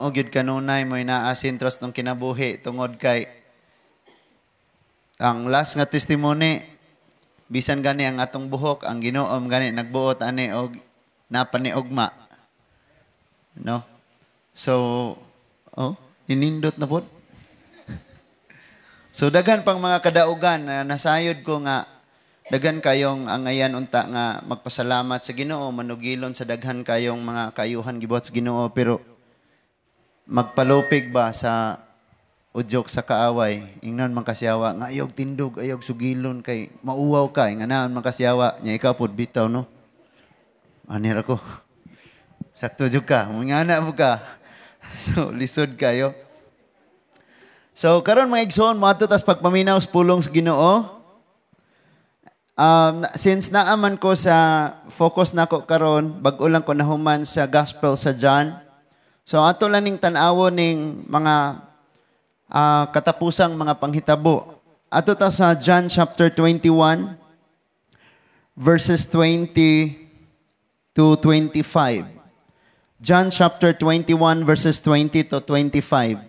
O gyud kanunay mo naa sentro ng kinabuhi tungod kay ang last nga testimony, bisan gani ang atong buhok, ang Ginoo gani nagbuot ani og napaniugma, no? So, oh, ninindot na pod. So daghan pang mga kadaugan na nasayod ko nga daghan kayong angayan unta nga magpasalamat sa Ginoo, manugilon sa daghan kayong mga kaayuhan gibuhat sa Ginoo, pero magpalupig ba sa udyok sa kaaway, ingnon man kasyawa nga ayog tindog, ayog sugilon kay mauwaw ka, inganaon man kasyawa nya ikaw pod bitaw, no? Ani ra ko. Sakto jud ka, mangana mo ka. So lisod kayo. So karon, mga igsoon, moadto tas pagpaminaw sa pulong sa Ginoo. Since naaman ko sa focus nako karon, bag-o lang ko nahuman sa Gospel sa John. So ato lang ning tan-awon ning mga katapusang mga panghitabo. Ato ta sa John chapter 21 verses 20 to 25. John chapter 21 verses 20 to 25.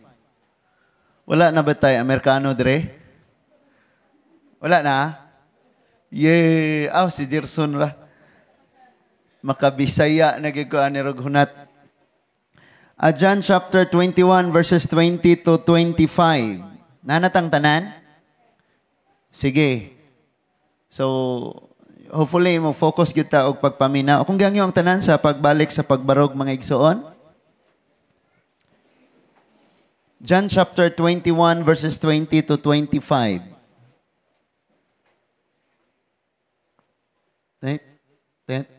Wala na ba tayo Amerikano dire? Wala na? Yay! Aw, si Gerson ra. Makabisaya na gyud ko ani rog hunat. John chapter 21 verses 20 to 25. Nanatang tanan? Sige. So, hopefully mo focus gyud ta og pagpaminaw. Kung gangyo ang tanan sa pagbalik sa pagbarog, mga igsoon. John chapter 21 verses 20 to 25. Tet, tet.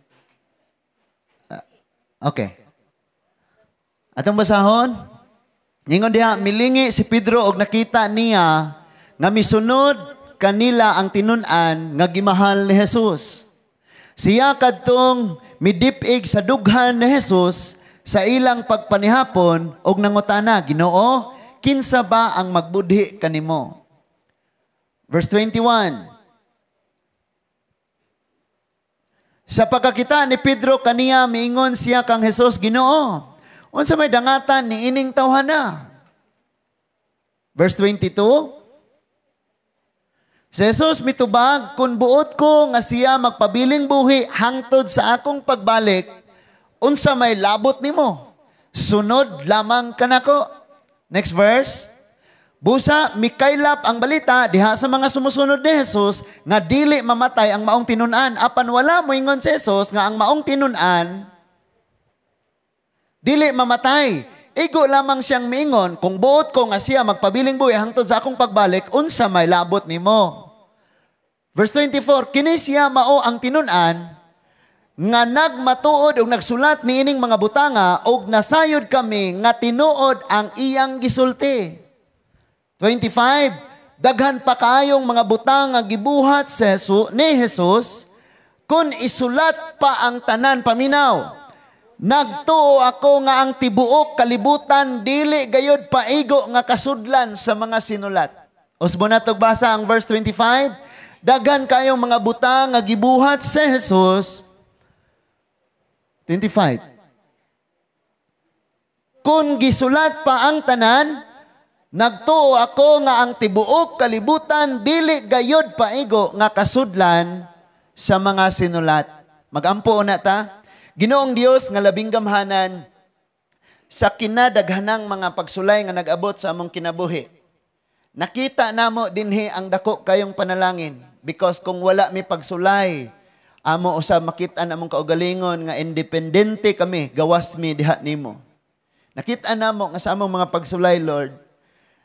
Okay. Atong basahon, ningon diha, milingi si Pedro og nakita niya nga misunod kanila ang tinun-an nga gimahal ni Jesus. Siya kadtong midipig sa dughan ni Jesus sa ilang pagpanihapon og nangutana, "Ginoo, kinsa ba ang magbudhi kanimo?" Verse 21. Sa pagkakita ni Pedro kaniya, miingon siya kang Jesus, "Ginoo, unsa may dangatan ni ining tawhana?" Verse 22. Si Jesus mitubag, "Kung buot ko nga siya magpabiling buhi hangtod sa akong pagbalik, unsa may labot nimo? Sunod lamang kanako." Next verse. Busa mikaylap ang balita diha sa mga sumusunod ni Jesus nga dili mamatay ang maong tinun-an, apan wala moingon si Jesus nga ang maong tinun-an dili mamatay. Igo lamang siyang miingon, "Kung buot ko nga siya magpabiling buhi hangtod sa akong pagbalik, unsa may labot nimo?" Verse 24, kini siya mao ang tinun-an nga nagmatuod og nagsulat niining mga butanga og nasayod kami nga tinuod ang iyang gisulti. 25, daghan pa kaayong mga butang nga gibuhat sa Jesus, ni Jesus, kun isulat pa ang tanan, paminaw, nagtuo ako nga ang tibuok kalibutan dili gayod paigo nga kasudlan sa mga sinulat. Usbo na tog basa ang verse 25. Daghan kayong mga butang nga gibuhat sa Jesus. 25. Kung gisulat pa ang tanan, nagtuo ako nga ang tibuok kalibutan dili gayod paigo nga kasudlan sa mga sinulat. Magampo na ta. Ginoong Dios nga labing gamhanan, sa kinadaghanang mga pagsulay nga nag-abot sa among kinabuhi, nakita namo dinhi ang dako kayong panalangin, because kung wala mi pagsulay, amo usab makit-an among kaugalingon nga independente kami, gawas mi diha nimo. Nakita namo nga sa among mga pagsulay, Lord,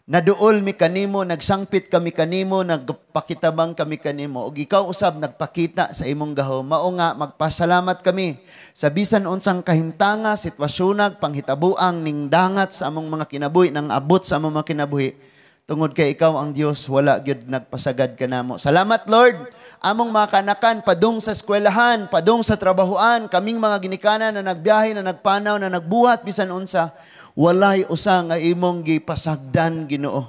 naduol mi kanimo, nagsangpit kami kanimo, nagpakitabang kami kanimo, ug ikaw usab nagpakita sa imong gahom. Mao nga magpasalamat kami sa bisan unsang kahimtanga, sitwasyonag, panghitabuang ning dangat sa among mga kinabuhi, nang abot sa among mga kinabuhi, tungod kay ikaw ang Dios, wala gyud nagpasagad kanamo. Salamat, Lord. Among mga kanakan padung sa eskwelahan, padung sa trabahoan, kaming mga ginikanan na nagbiyahe, na nagpanaw, na nagbuhat bisan unsa, walay usa nga imong gipasagdan, Ginoo.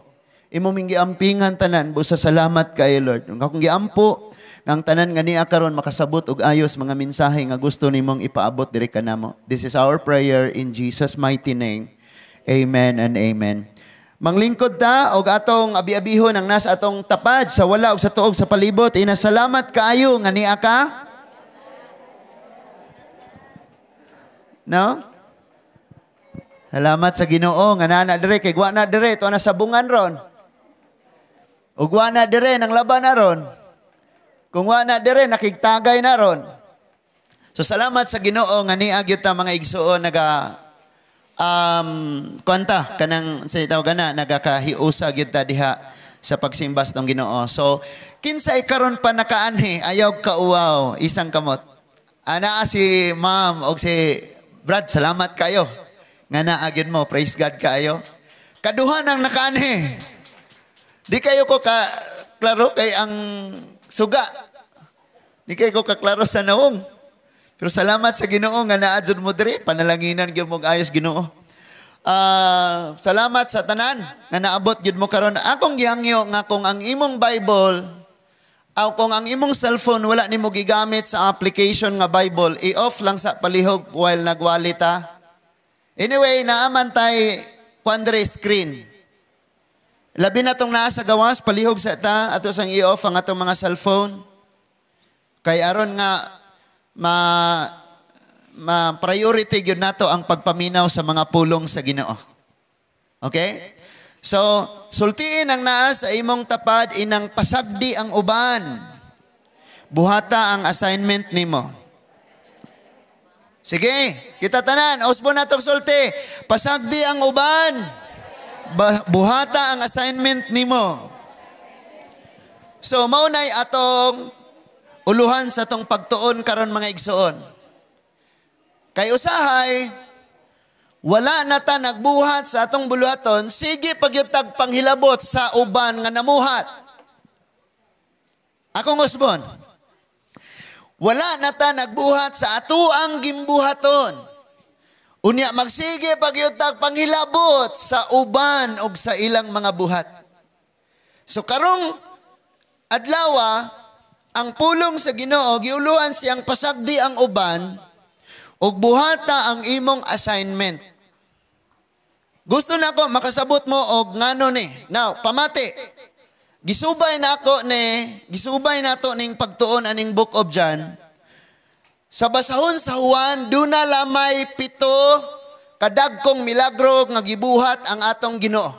Imong ming giampingan tanan, busa salamat kay Lord. Kung akong giampo ang tanan nga niya karon makasabot og ayos mga mensahe nga gusto nimong ipaabot diri kanamo. This is our prayer in Jesus' mighty name. Amen and amen. Manglingkod ta og atong abi-abihon ang nasa atong tapad sa wala og sa tuog sa palibot. Ina, salamat kaayo nga niya ka. No? Salamat sa Ginoo nga naa na dire kay wa na dire to na sabungan ron. Ug wa na dire nang laban na ron. Kung wa na dire nakigtagay na ron. So salamat sa Ginoo nga niya gyud ta, mga igsuon, naga kwanta kanang sa tawag na nagakahiusa gyud ta diha sa pagsimba sa Ginoo. So kinsay karon pa nakaanhi, ayaw kauwaw, isang kamot. Ana si Ma'am og si Brad, salamat kayo nga naa gyud mo, praise God kaayo. Kaduha nang nakaanhi. Di kayo ko ka klaro kay ang suga. Di kayo ko kaklaro sa nawong. Pero salamat sa Ginoo nga naa jud mo diri, panalanginan gyud mo ayos Ginoo. Salamat sa tanan nga naabot gyud mo karon. Akong gihangyo nga kung ang imong Bible o kung ang imong cellphone wala nimo gigamit sa application nga Bible, i-off lang sa palihog while nagwali ta. Anyway, naaman tay kuandre screen. Labi na tong naa sa gawas, palihog sa ta, ato sang i-off ang atong mga cellphone. Kay aron nga ma priority gyud nato ang pagpaminaw sa mga pulong sa Ginoo. Okay? So, sultiin ang naa sa imong tapad inang pasagdi ang uban. Buhata ang assignment nimo. Sige, kita tanan, usbo na tong sulti. Pasagdi ang uban. Buhata ang assignment nimo. So, maunay atong uluhan sa tong pagtuon karon, mga igsuon. Kay usahay, wala na ta nagbuhat sa atong buluhaton, sige pagyutag panghilabot sa uban nga namuhat. Akong usbon. Wala na ta nagbuhat sa atuang gimbuhaton. Unya magsige pagyutag panghilabot sa uban og sa ilang mga buhat. So karong adlawa, ang pulong sa Ginoo giuluhan siyang pasagdi ang uban ug buhata ang imong assignment. Gusto na ako makasabot mo og ngano ni. Now, pamati. Gisubay na ako ni, gisubay nato ning pagtuon aning Book of John. Sa basahon sa Juan, duna lamay 7 kadagkong milagro nga gibuhat ang atong Ginoo.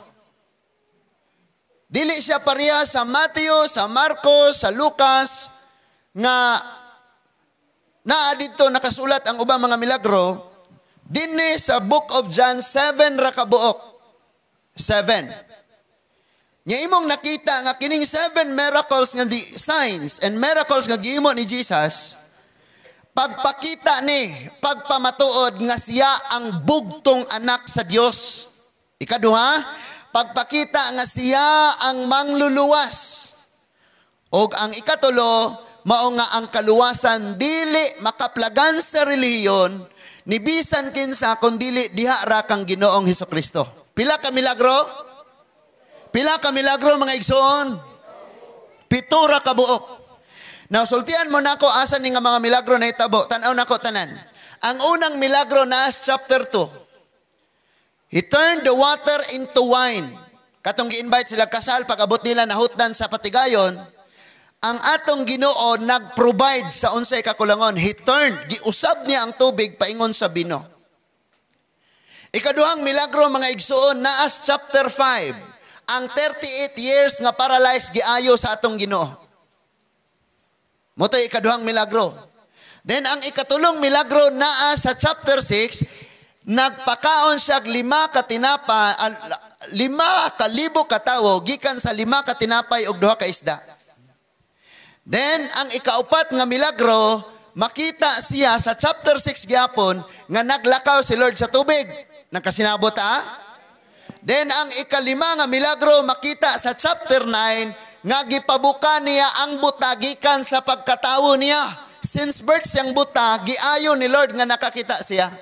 Dili siya pareha sa Mateo, sa Marcos, sa Lucas nga naa didto nakasulat ang ubang mga milagro. Dinhi sa Book of John, 7 ra ka buok. 7. Nya imong nakita nga kining 7 miracles nga di, signs and miracles nga gihimo ni Jesus, pagpakita ni, pagpamatuod nga siya ang bugtong anak sa Dios. Ikaduha, pagpakita nga siya ang mangluluwas. Og ang ikatulo, mao nga ang kaluwasan dili makaplagan sa relihiyon ni bisan kinsa kun dili diha ra kang Ginoong Hesukristo. Pila ka milagro? Pila ka milagro, mga igsoon? 7 ra ka buok. Now, sultian mo nako asa ni nga mga milagro na hitabo. Tan-aw nako tanan. Ang unang milagro na chapter 2. He turned the water into wine. Katong gi-invite sila kasal, pag-abot nila nahutdan sa patigayon, ang atong Ginoo nag-provide sa unsay kakulangon. He turned, giusab niya ang tubig paingon sa bino. Ikaduhang milagro, mga igsuon, naas chapter 5. Ang 38 years nga paralyzed giayo sa atong Ginoo. Motoy ikaduhang milagro. Then ang ikatulong milagro naa sa chapter 6, nagpakaon siya 5 ka tinapa, 5,000 ka tawo gikan sa 5 ka tinapay ug 2 ka isda. Then ang ikaupat nga milagro makita siya sa chapter 6 gyapon nga naglakaw si Lord sa tubig. Nagkasinabot ha? Then ang ikalima nga milagro makita sa chapter 9 nga gipabuka niya ang buta gikan sa pagkatawo niya. Since birth siyang buta, giayo ni Lord nga nakakita siya.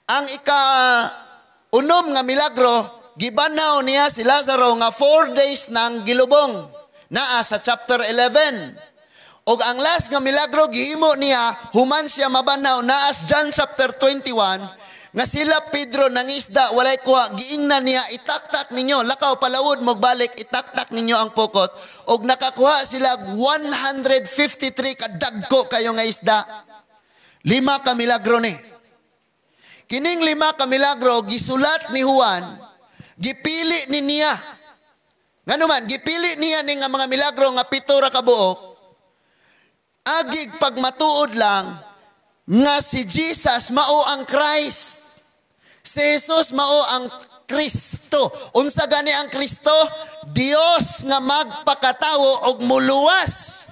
Ang ika-unom nga milagro, gibanaw niya si Lazaro nga 4 days nang gilubong. Naa sa chapter 11. Og ang last nga milagro gihimo niya human siya mabanaw, naas John chapter 21, Nga sila Pedro nangisda, walay kuha, giingnan niya, "Itaktak ninyo, lakaw palawod, magbalik, itaktak ninyo ang pukot." Og nakakuha sila 153 kadagko kayo nga isda. Lima ka milagro ni. Kining lima ka milagro gisulat ni Juan, gipili ni niya. Ngano man, gipili niya ning nga mga milagro nga 7 ra ka buok. Agig pagmatuod lang nga si Jesus mao ang Christ. Si Jesus mao ang Kristo. Unsa gani ang Kristo? Dios nga magpakatawo og muluwas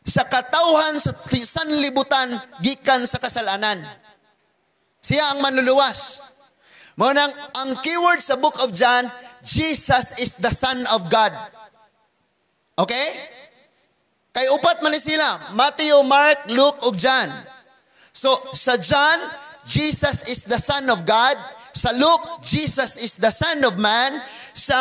sa katawhan sa sanlibutan gikan sa kasalanan. Siya ang manluluwas. Mao nang ang keyword sa Book of John, Jesus is the Son of God. Okay? Kay upat man ni sila, Matthew, Mark, Luke, ug John. So, sa John, Jesus is the Son of God. Sa Luke, Jesus is the Son of Man. Sa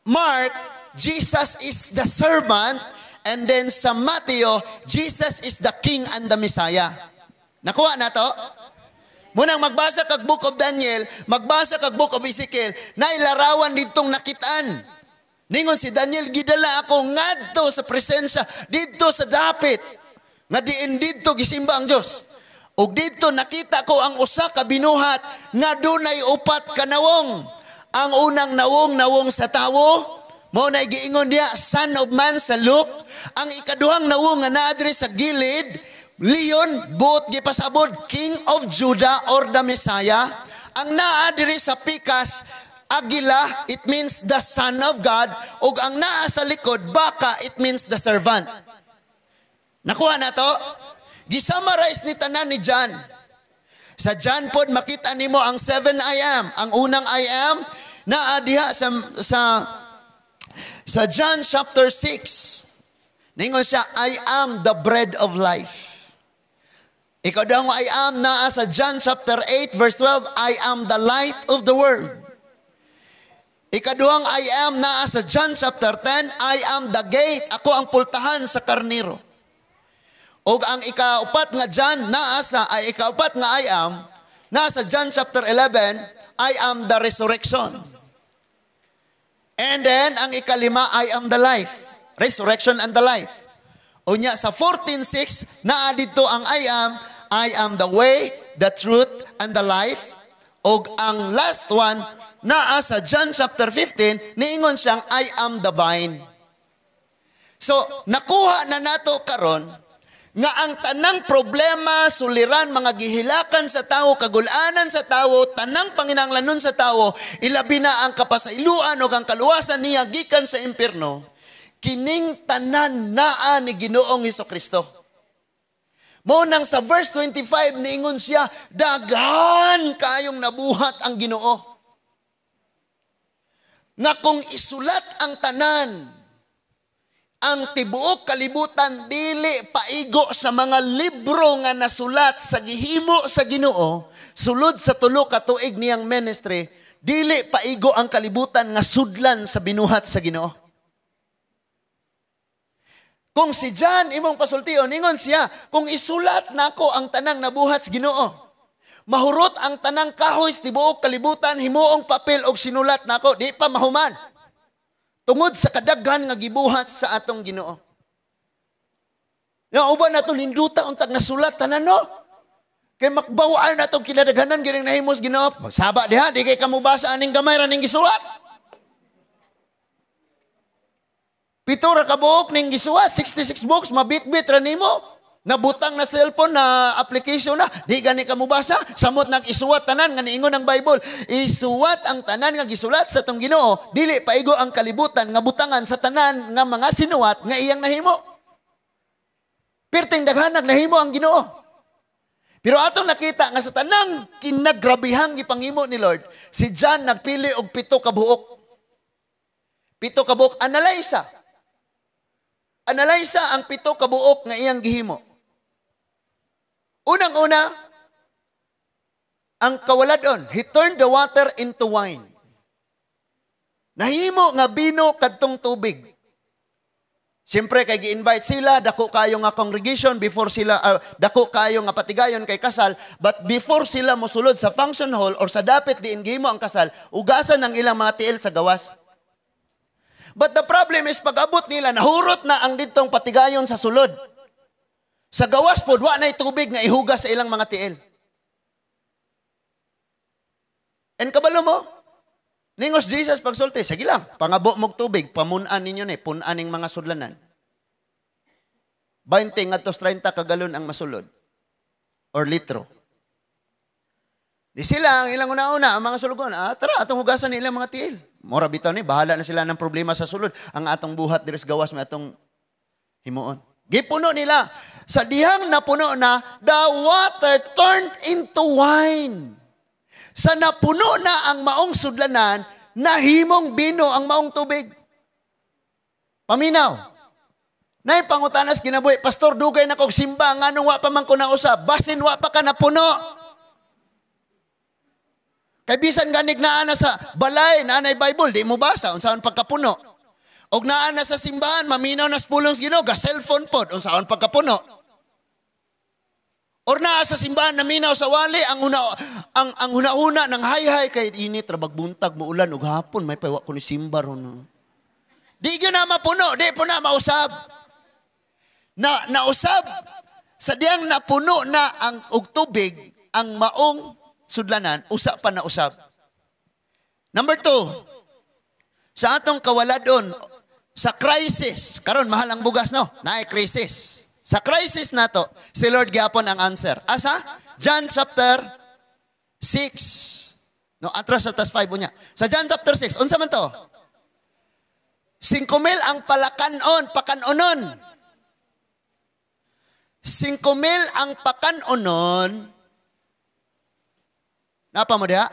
Mark, Jesus is the servant. And then sa Matthew, Jesus is the King and the Messiah. Nakuha na to? Munang magbasa kag Book of Daniel, magbasa kag Book of Ezekiel, nailarawan ditong nakitaan. Ningon si Daniel, "Gidala ako ngadto sa presensya, didto sa dapit, nga diin didto gisimba ang Dios. Ug didto nakita ko ang usa ka binuhat nga dunay upat ka nawong. Ang unang nawong, nawong sa tawo, mao na giingon diya Son of Man sa Luke. Ang ikaduhang nawong nga naa diri sa gilid, leon, buot gipasabod, King of Judah or the Messiah. Ang naa diri sa pikas, agila, it means the Son of God. Ug ang naa sa likod, baka, it means the servant." Nakuha na to? Gisummarize ni tanan ni John. Sa John pod makita nimo ang seven I am. Ang unang I am naa diha sa John chapter 6. Ningon siya, "I am the bread of life." Ikaduhang I am naa sa John chapter 8 verse 12, "I am the light of the world." Ikaduhang I am naa sa John chapter 10, "I am the gate, ako ang pultahan sa karniro." Og ang ikaupat nga John naa sa ay ikaupat nga I am naa sa John chapter 11, "I am the resurrection." And then ang ikalima, "I am the life." Resurrection and the life. Unya sa 14:6 naa didto ang I am, "I am the way, the truth, and the life." Og ang last one naa sa John chapter 15, niingon siyang "I am the vine." So, nakuha na nato karon nga ang tanang problema, suliran, mga gihilakan sa tao, kagulanan sa tao, tanang panginanglanon sa tao, ilabi na ang kapasayloan o ang kaluwasan niya gikan sa impierno, kining tanan naa ni Ginoong Hesus Kristo. Mao nang sa verse 25 niingon siya, daghan kayong nabuhat ang Ginoo. Nga kung isulat ang tanan, ang tibuok kalibutan dili paigo sa mga libro nga nasulat sa gihimo sa Ginoo sulod sa 3 ka tuig niyang ministry, dili paigo ang kalibutan nga sudlan sa binuhat sa Ginoo. Kung si John imong pasultion, ingon siya, "Kung isulat nako ang tanang nabuhat sa Ginoo, mahurot ang tanang kahoy sa tibuok kalibutan, himuong papel og sinulat nako, di pa mahuman." Tungod sa kadaghan nga gibuhat sa atong Ginoo. Na uban nato linduta untag nasulat tanan, no? Kay makbawaan na itong kinadaghanan gining nahimos Ginoo. Saba diha, di kay kamubasa aning gamay ra ning gisuwat. 7 ra ka buok ning gisuwat, 66 books, mabitbit ra nimo. Nabutang na cellphone na application na, di gani ka mubasa, samot nag isuwat tanan nga niingon ang Bible. Isuwat ang tanan nga gisulat sa tong Ginoo, dili paigo ang kalibutan nga butangan sa tanan nga mga sinuwat nga iyang nahimo. Perting daghanag nahimo ang Ginoo. Pero atong nakita nga sa tanang kinagrabihang gipangimo ni Lord, si John nagpili og 7 ka buok. 7 ka buok, analyze. Analyze ang 7 ka buok nga iyang gihimo. Unang-una, ang kawaladon, he turned the water into wine. Nahimo nga bino kadtong tubig. Siyempre kay gi-invite sila, dako kayo nga congregation before sila dako kayo nga patigayon kay kasal, but before sila mosulod sa function hall or sa dapit diin gihimo ang kasal, ugasan ang ilang mga tiil sa gawas. But the problem is, pag-abot nila, nahurot na ang ditong patigayon sa sulod. Sa gawas pod, wa na'y tubig nga ihugas sa ilang mga tiil. And kabalo mo, ningos Jesus pagsulti, sige lang, pangabo mog tubig, pamunan ninyo ni, punan ning mga sudlanan. 20 ngadto 30 ka galon ang masulod or litro. Di sila, ang ilang una-una, ang mga sulugon, tara, atong hugasan nilang mga tiil. Mora bitaw ni, bahala na sila ng problema sa sulod. Ang atong buhat diri sa gawas, may atong himuon. Gipuno nila. Sa dihang napuno na, the water turned into wine. Sa napuno na ang maong sudlanan, nahimong bino ang maong tubig. Paminaw. Nay pangutanas kinabuhi, "Pastor, dugay na kog simba, nganong wa pa man ko nausab?" Basin wa pa ka napuno. Kay bisan ganig naa na sa balay, naa nay Bible, di mo basa unsaon pagkapuno. Og naa na sa simbahan, maminaw na sa pulong sa Ginoo, ga cellphone pod, unsaon pagkapuno. Or naa sa simbahan, naminaw sa wali, ang huna-huna ng hay-hay kay init ra buntag, muulan ug hapon, may pa wa ko ni simba ron. Di gyud na mapuno, di po na mausab. Na nausab sa diyang napuno na ang og tubig ang maong sudlanan, usa pa nausab. Number 2, sa atong kawaladon, sa crisis, karon mahal ang bugas, no? Naay crisis. Sa crisis nato, si Lord gyapon ang answer. Asa? John chapter 6. No, atras sa tas 5 unya. Sa John chapter 6, unsa man to? 5,000 ang palakanon, pakanonon. 5,000 ang pakanonon. Napa mo diha?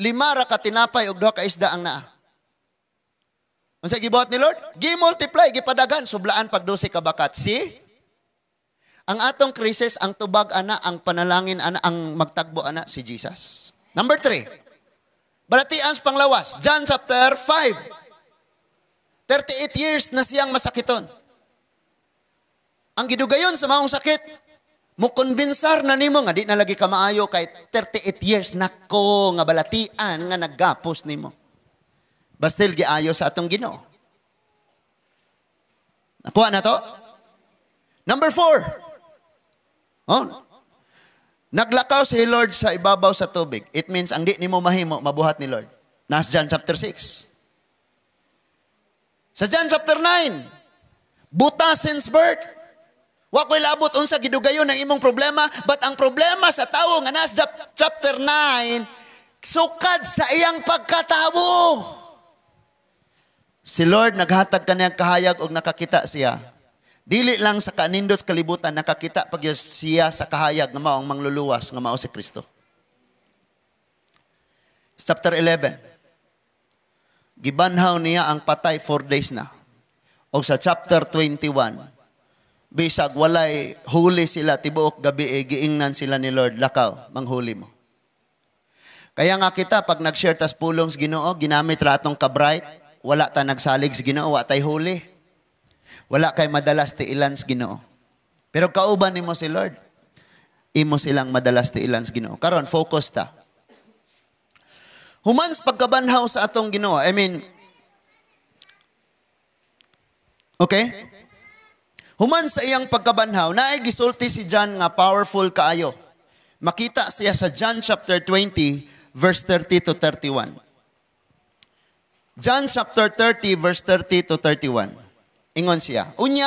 5 ra ka tinapay ug 2 ka isda ang naa. Unsa gibuhat ni Lord? Gi-multiply, gipadaghan, sublaan pag 12 ka bakat. See? Ang atong krisis, ang tubag ana, ang panalangin ana, ang magtagbo ana si Jesus. Number 3. Balatian sa panglawas, John chapter 5. 38 years na siyang masakiton. Ang gidugayon sa maong sakit, mukonbinsar na nimo nga di na lagi ka maayo kay 38 years nako nga balatian nga naggapos nimo. Bastil giayo sa atong Ginoo. Nakuha na to? Number 4. Oh. Naglakaw si Lord sa ibabaw sa tubig. It means ang di nimo mahimo mabuhat ni Lord. Nas John chapter 6. Sa John chapter 9, buta since birth. Wa ko'y labot unsa gidugayon ang imong problema, but ang problema sa tawo nga nas chapter 9, sukad sa iyang pagkatawo. Si Lord naghatag kaniyang kahayag og nakakita siya. Dili lang sa kanindot sa kalibutan, nakakita pag siya sa kahayag nga mao ang mangluluwas, nga mao si Kristo. Chapter 11. Gibanhaw niya ang patay 4 days na. O sa chapter 21, bisag walay huli sila tibuok gabi, giingnan sila ni Lord, "Lakaw, manghuli mo." Kaya nga kita, pag nag-share tas pulong sa Ginoo, ginamit ra atong ka-bright, wala ta nagsalig sa Ginoo, wa tay huli. Wala kay madalas tiilan sa Ginoo. Pero kauban nimo si Lord, imo silang madalas tiilan sa Ginoo. Karon focus ta. Humans pagkabanhaw sa atong Ginoo, I mean, okay? Human sa iyang pagkabanhaw, naay gisulti si John nga powerful kaayo. Makita siya sa John chapter 20, verse 30 to 31. John chapter 30, verse 30 to 31. Ingon siya, "Unya,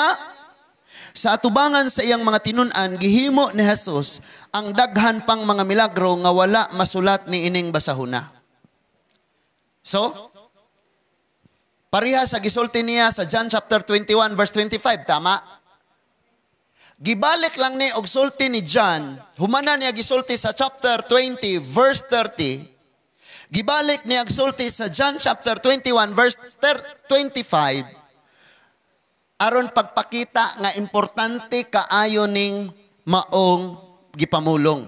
sa atubangan sa iyang mga tinun-an, gihimo ni Jesus ang daghan pang mga milagro nga wala masulat ni ining basahuna." So, pareha sa gisulti niya sa John chapter 21 verse 25, tama? Gibalik lang ni og sulti ni John, humana niya gisulti sa chapter 20 verse 30, gibalik niya sulti sa John chapter 21 verse 25, aron pagpakita nga importante kaayo ning maong gipamulong.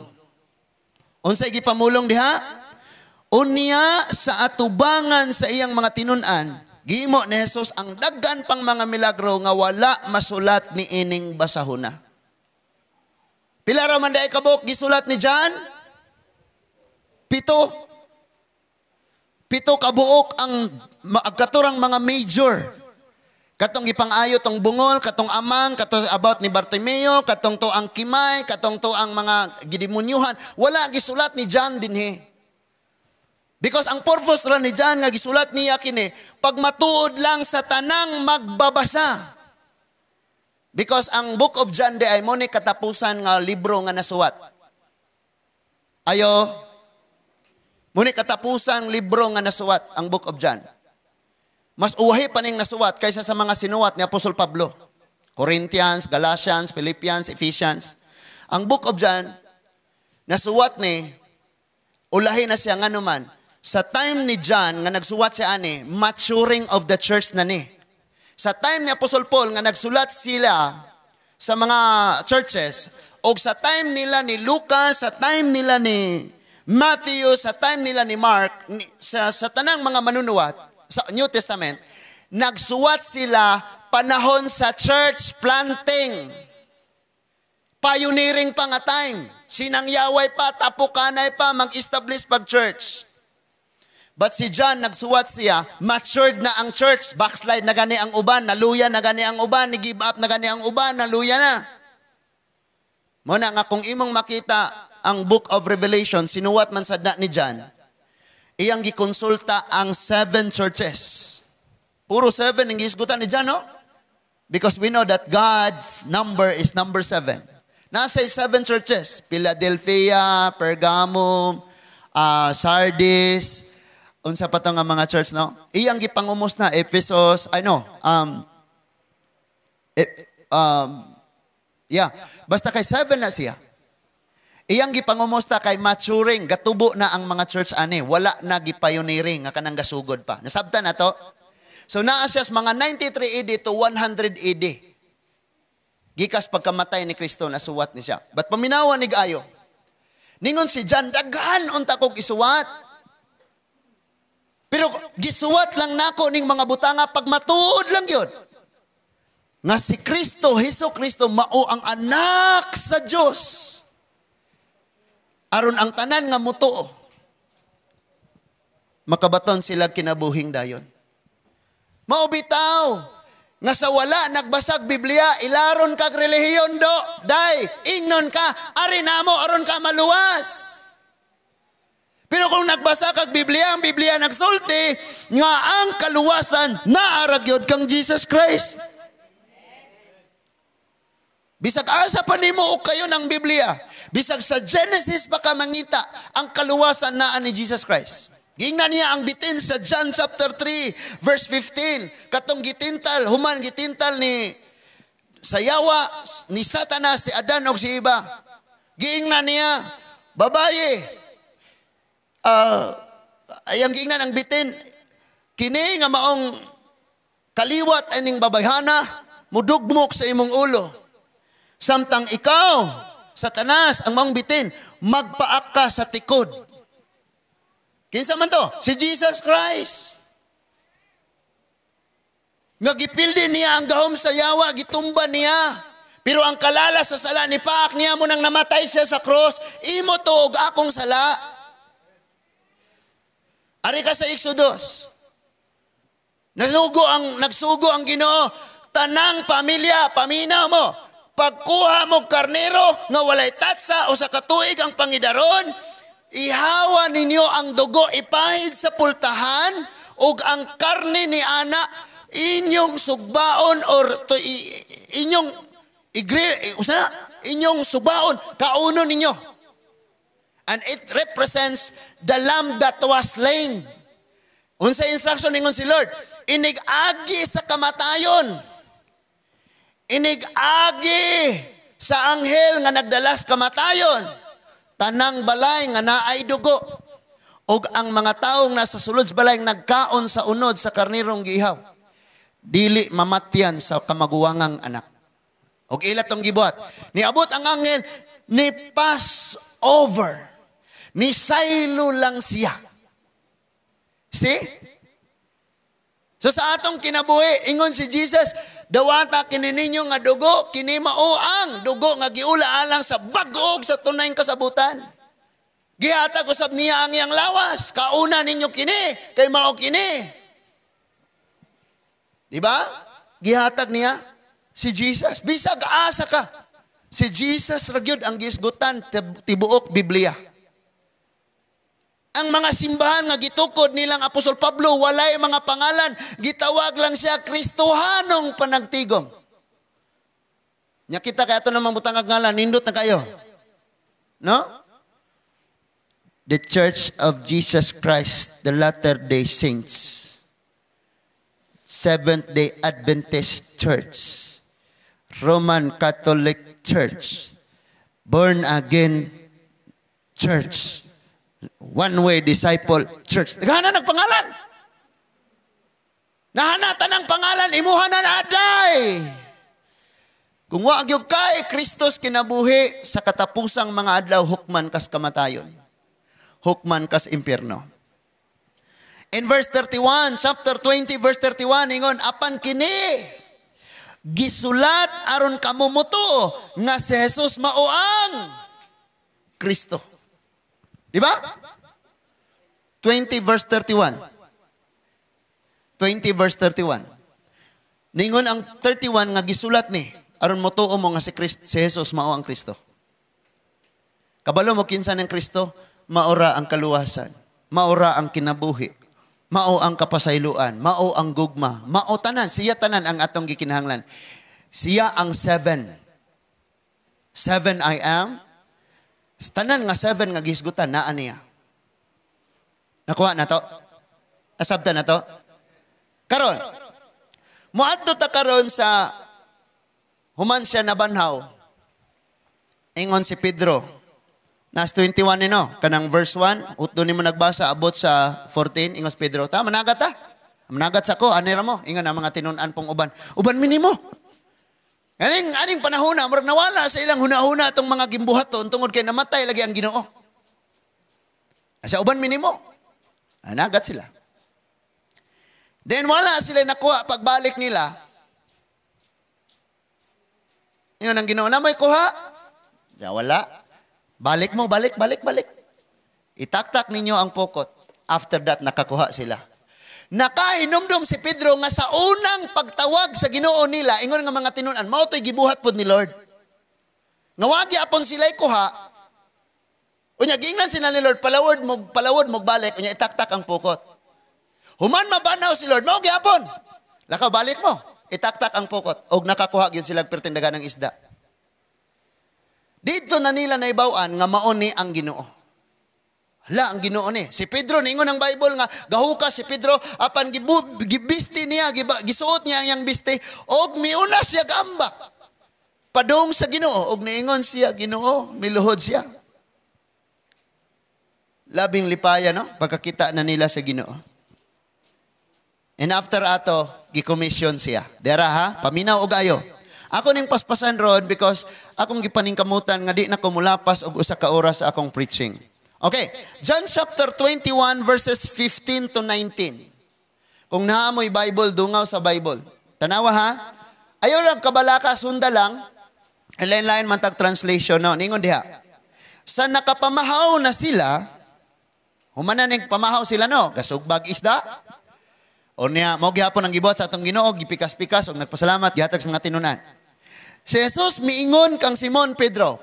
Unsay gipamulong diha? Unya sa atubangan sa iyang mga tinun-an, Gihimo ni Jesus ang daghan pang mga milagro nga wala masulat ni ining basahona. Pila ra man diay kabuok gisulat ni John? 7. 7 kabuok ang katurang mga major. Katong gipang-ayo tong bungol, katong amang, katong about ni Bartimeo, katong to ang kimay, katong to ang mga gidemonyohan, wala gisulat ni John dinhi. Because ang purpose ra ni John nga gisulat niya kini, pag matuod lang sa tanang magbabasa. Because ang Book of John di ay mo ni katapusan nga libro nga nasuwat. Ayo, mo ni katapusan libro nga nasuwat ang Book of John. Mas uwahi pa ning nasuwat kaysa sa mga sinuwat ni Apostol Pablo. Corinthians, Galatians, Philippians, Ephesians. Ang Book of John, nasuwat ni, ulahi na siya nga naman, sa time ni John nga nagsuwat siya ani, maturing of the church na ni. Sa time ni Apostol Paul nga nagsulat sila sa mga churches, o sa time nila ni Lucas, sa time nila ni Matthew, sa time nila ni Mark, sa tanang mga manunuwat, sa New Testament, nagsuwat sila panahon sa church planting. Pioneering pa nga time. Sinangyaway pa, tapukanay pa, mag-establish pag church. But si John, nagsuwat siya, matured na ang church, backslide na gani ang uban, naluya na gani ang uban, ni-give up na gani ang uban, naluya na. Muna nga kung imong makita ang Book of Revelation, sinuwat man sa ni John, iyang gikonsulta ang 7 churches. Puro 7 ang gihisgutan ni John, no? Because we know that God's number is number 7. Nasa 7 churches, Philadelphia, Pergamum, Sardis, unsa pa to nga mga church, no? Iyang gipangumos na Ephesus, I know, yeah, basta kay 7 na siya. Iyang gipangumusta kay maturing, gatubo na ang mga church ani, wala na gipioneering nga kanang gasugod pa. Nasabtan na to? So naa siya mga 93 AD to 100 AD. Gikas pagkamatay ni Kristo, nasuwat ni siya. But paminawan ni Gayo. Ningon si John, daghan unta kog isuwat. Pero gisuwat lang nako ning mga butanga pag matuod lang yun. Nga si Kristo, Hesus Kristo, mao ang anak sa Dios. Aron ang tanan nga mutuo, makabaton sila kinabuhing dayon. Mao bitaw nga sa wala nagbasag Biblia, ilaron kag relihiyon do, day, ingnon ka, ari namo aron ka maluwas. Pero kung nagbasa kag Biblia, ang Biblia nagsulti nga ang kaluwasan naa ra gyud kang Jesus Christ. Bisag asa pa nimo og kayo ng Biblia, bisag sa Genesis pa ka mangita, ang kaluwasan naa ni Jesus Christ. Gingnan niya ang bitin sa John chapter 3 verse 15, katong gitintal, human gitintal ni sa yawa ni Satanas si Adan og si Eva. Giingnan niya, babaye, ayang giingnan ang bitin, kini nga maong kaliwat aning babayhana, mudugmok sa imong ulo. Samtang ikaw, Satanas, ang maong bitin, magpaak ka sa tikod. Kinsa man to? Si Jesus Christ. Nga gipildi niya ang gahom sa yawa, gitumba niya. Pero ang kalala sa sala, ni paak niya mo nang namatay siya sa cross, imo to og akong sala. Ari ka sa Exodus. Nagsugo ang Ginoo, tanang pamilya, paminaw mo. Pagkuha mo karnero nga walay tatsa o sa katuig ang pangidaron, ihawa ninyo ang dugo, ipahid sa pultahan, ug ang karne ni ana inyong sugbaon or to, inyong i-grill, usa, inyong sugbaon, kaunon ninyo. And it represents the lamb that was slain. Unsa instruction ningon si Lord? Inig-agi sa kamatayon. Inig-agi sa anghel nga nagdalas kamatayon. Tanang balay nga naay dugo. Og ang mga taong nasa sulod sa balay nagkaon sa unod sa karnirong giihaw. Dili mamatyan sa kamaguwangang anak. Og ila tong gibuhat. Niabot ang anghel, ni pass over. Ni saylo lang siya. See? So sa atong kinabuhi, ingon si Jesus, "Dawata kini ninyo nga dugo, kini mao ang dugo nga giula alang sa bag-o sa tunay kasabutan." Gihatag usab niya ang iyang lawas. "Kauna ninyo kini, kay mao kini." Di ba? Gihatag niya si Jesus. Bisag asa ka, si Jesus ra gyud ang gihisgutan tibuok Biblia. Ang mga simbahan nga gitukod nilang Apostol Pablo, walay mga pangalan, gitawag lang siya Kristohanong Panagtigom. Nya kita kay ato namang butang ngalan, nindot na kayo. No? The Church of Jesus Christ, the Latter-day Saints. Seventh-day Adventist Church. Roman Catholic Church. Born Again Church. One Way Disciple Church. Nagana nagpangalan. Nahanatan ang pangalan, imuha na aday. Kung wa gyud kay Kristos kinabuhi sa katapusang mga adlaw, hukman kas kamatayon. Hukman kas impyerno. In verse 31, chapter 20, verse 31, ingon, "Apan kini, gisulat aron kamo motuo nga si Jesus mao ang Kristo." Di ba? 20 verse 31. 20 verse 31. Ningon ang 31 nga gisulat ni aron motuo mo nga si Jesus mao ang Kristo. Kabalo mo kinsa ng Kristo, maora ang kaluwasan, maora ang kinabuhi, mao ang kapasayloan, mao ang gugma, mao tanan, siya tanan ang atong gikinahanglan. Siya ang seven. Seven I am. Tanan nga seven nga gihisgutan naa niya. Nakuha na to? Nasabtan na to? Karon, muadto ta karon sa human siya nabanhaw. Ingon si Pedro. Nas 21 ni no, kanang verse 1, utdo nimo nagbasa abot sa 14, ingon si Pedro, "Ta managat ta. Managat sa ko, ani ra mo." Ingon ang mga tinun-an pong uban. "Uban minimo." Aning panahon na, murag nawala sa ilang huna-huna atong mga gimbuhaton tungod kay namatay lagi ang Ginoo. Sa uban minimo. Nagat sila. Then wala sila nakuha pagbalik nila. Yun ang Ginoo na may kuha. Ya, wala. "Balik mo, balik, balik, balik. Itaktak ninyo ang pukot." After that, nakakuha sila. Nakahinumdum si Pedro nga sa unang pagtawag sa Ginoo nila, ingon nga mga tinun-an, mao to'y gibuhat pod ni Lord. Nga wagi apon sila kuha, unya giingnan sila ni Lord, "Palawod mo balik, unya itaktak ang pukot." Human mabanaw si Lord, mao gyapon. "Lakaw, balik mo. Itaktak ang pukot." Og nakakuha gyud sila pertindagan ng isda. Dito na nila naibaw-an nga mao ni ang Ginoo. Hala, ang Ginoo ni. Si Pedro, niingon ang Bible nga gahukas si Pedro apan gibisti niya, gisuot niya ang iyang biste og miuna siya gaambak padung sa Ginoo og niingon siya, "Ginoo," miluhod siya. Labing lipaya, no? Pagkakita na nila sa Ginoo. And after ato, gi-commission siya. Dera ha, paminaw og ayo. Ako ning paspasan ron because akong gipaningkamutan nga di na ko mulapas og usa ka oras sa akong preaching. Okay, John chapter 21 verses 15 to 19. Kung naa mo'y Bible, dungaw sa Bible. Tanawa ha. Ayaw lang kabalaka, sunda lang. Lain-lain man tag translation, no. Ningon diha. Sa nakapamahaw na sila, humanan ning pamahaw sila, no, gasugbag isda. O niya, mao gihapon ang gibuhat sa atong Ginoo, gipikas-pikas og nagpasalamat, gihatag sa mga tinunan. Si Jesus miingon kang Simon Pedro,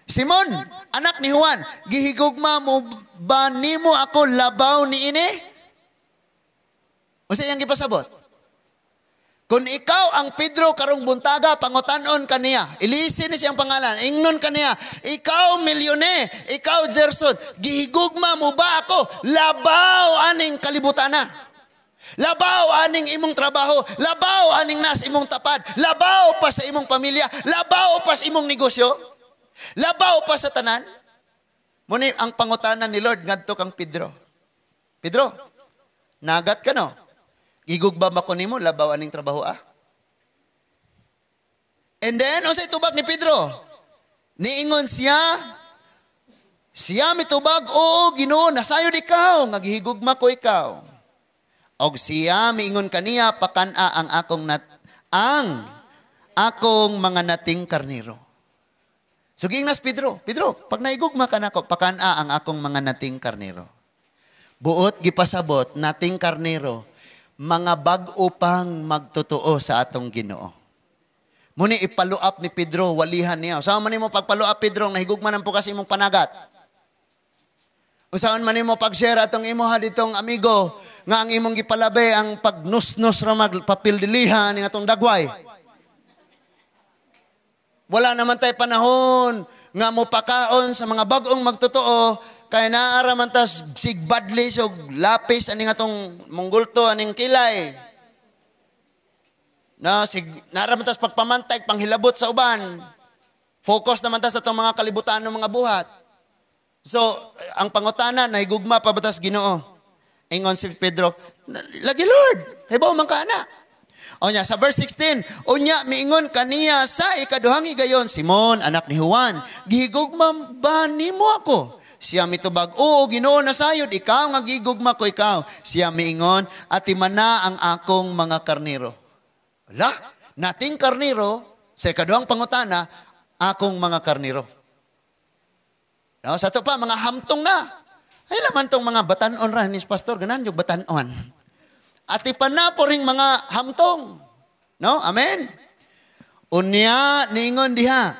"Simon, anak ni Juan, gihigugma mo ba nimo ako labaw ni ini?" Unsa iyang gipasabot? Kung ikaw ang Pedro karong buntaga, pangutan-on kaniya. Ilisin ni siyang pangalan. Ingnon kaniya, "Ikaw milyone, ikaw Gerson, gihigugma mo ba ako labaw aning kalibutan na? Labaw aning imong trabaho, labaw aning nas imong tapad, labaw pa sa imong pamilya, labaw pa sa imong negosyo, labaw pa sa tanan?" Muni ang pangutanan ni Lord ngadto kang Pedro. "Pedro, nagat ka, no? Gigugma ba ko nimo labaw aning trabaho ah?" And then, unsay tubag ni Pedro? Niingon siya, siya mitubag, "Oo, Ginoo, nasayod ikaw, nga gihigugma ko ikaw." Og siya miingon kaniya, "Pakan-a ang akong mga nating karnero." So giingnas Pedro, "Pedro, pag naigugma ka nako, pakan-a ang akong mga nating karnero." Buot gipasabot, nating karnero, mga bag-o pang magtotoo sa atong Ginoo. Muni i-follow up ni Pedro, walihan niya. Unsaon man nimo pag-follow up, Pedro, nahigugma man po kasi imong panagat? Unsaon man nimo pag-share atong imoha ditong amigo nga ang imong gipalabi ang pagnusnos ra magpapildilihan ning atong dagway? Wala naman tay panahon nga mo pakaon sa mga bag-ong magtotoo kay naa ra man tas sigbadlis og lapis aning atong munggulto aning kilay. Na sig naa ra man tas pagpamantay panghilabot sa uban. Focus naman ta sa atong mga kalibutan ng mga buhat. So, ang pangutana, nahigugma pa ba tas Ginoo? Ingon si Pedro, "Lagi, Lord, hibaw man ka na." Onya, sa verse 16, unya miingon kaniya sa ikaduhang higayon, "Simon, anak ni Juan, gihigugma ba nimo ako?" Siya mitubag, "Oo, Ginoo, nasayod ikaw nga gihigugma ko ikaw." Siya miingon, "Atimana ang akong mga karnero." Wala, nating karnero, sa ikaduhang pangutana, akong mga karnero. No, sa to pa, mga hamtong na. Ay laman tong mga batanon ra ni pastor, ganan yung batanon. Atipan na po ring mga hamtong. No? Amen? Unya, niingon diha.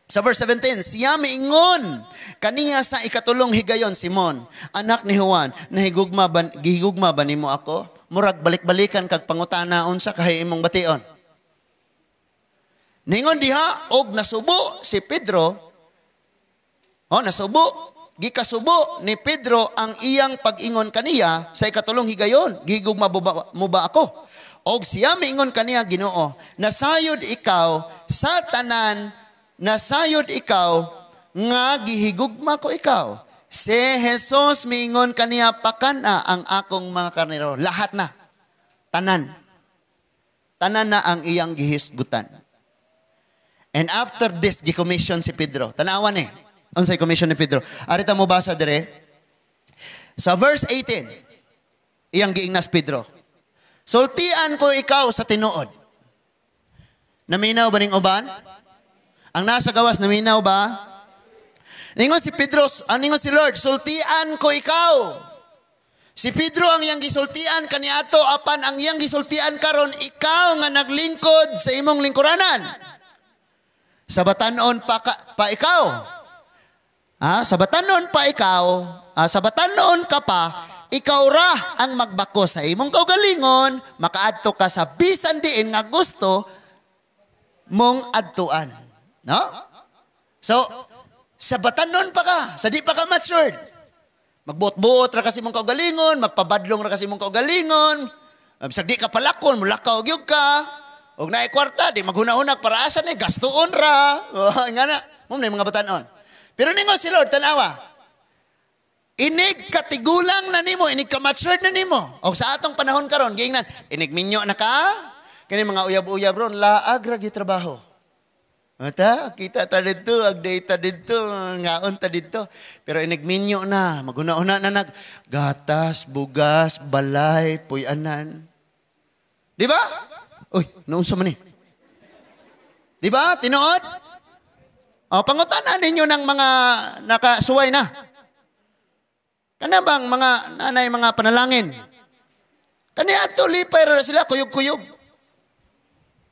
Sa verse 17, siya miingon kaniya sa ikatulong higayon, "Simon, anak ni Juan, nahigugma ba, gihigugma ba nimo ako?" Murag balik-balikan kag pangutana unsa kahay imong bation. Ningon diha, og nasubo si Pedro, oh, nasubo, gikasubo ni Pedro ang iyang pag-ingon kaniya sa ikatulong higayon, "Gihigugma mo ba ako?" Og siya miingon kaniya, "Ginoo, nasayod ikaw sa tanan, nasayod ikaw nga gihigugma ko ikaw." Si Jesus miingon kaniya, "Pakan-a ang akong mga karnero." Lahat na. Tanan. Tanan na ang iyang gihisgutan. And after this, gi-commission si Pedro. Tanawan eh. Unsay commission ni Pedro? Arita mo basa dire. Sa verse 18, iyang giingnas Pedro, "Sultian ko ikaw sa tinuod." Naminaw ba ning uban? Ang nasa gawas, naminaw ba? Ningon si Pedro, ang ningon si Lord, "Sultian ko ikaw." Si Pedro ang iyang gisultian kaniadto, apan ang iyang gisultian karon ikaw nga naglingkod sa imong lingkuranan. Sa batanon pa, pa ikaw. Ha? Sa batanon pa ikaw, sa batanon ka pa, ikaw ra ang magbako sa imong kaugalingon, makaadto ka sa bisan diin nga gusto mong adtuan. No? So, sa batanon pa ka, sa di pa ka matured. Magbuot-buot ra kasi mong kaugalingon, magpabadlong ra kasi mong kaugalingon. Bisag di ka palakon, mulakaw gyud ka. Og naay kwarta, di maghuna-hunag para asa ni gastuon ra. Oh, nga na, mo na yung mga batanon. Pero ningon si Lord, tanawa. Inig katigulang na nimo, inig ka matured na nimo. Og sa atong panahon karon, giingnan, inig minyo na ka. Kani mga uyab-uyab ron, laag ra gyud trabaho. Ata, kita ta didto, ag data didto, ngaon ta didto. Pero inig minyo na, maguna-una na nag gatas, bugas, balay, puy-anan. Di ba? Uy, naunsa man ni? Di ba? Tinuod? O, pangutana ninyo ng mga nakasuway na. Kana bang mga nanay mga panalangin? Kani ato lipay ra sila kuyog-kuyog.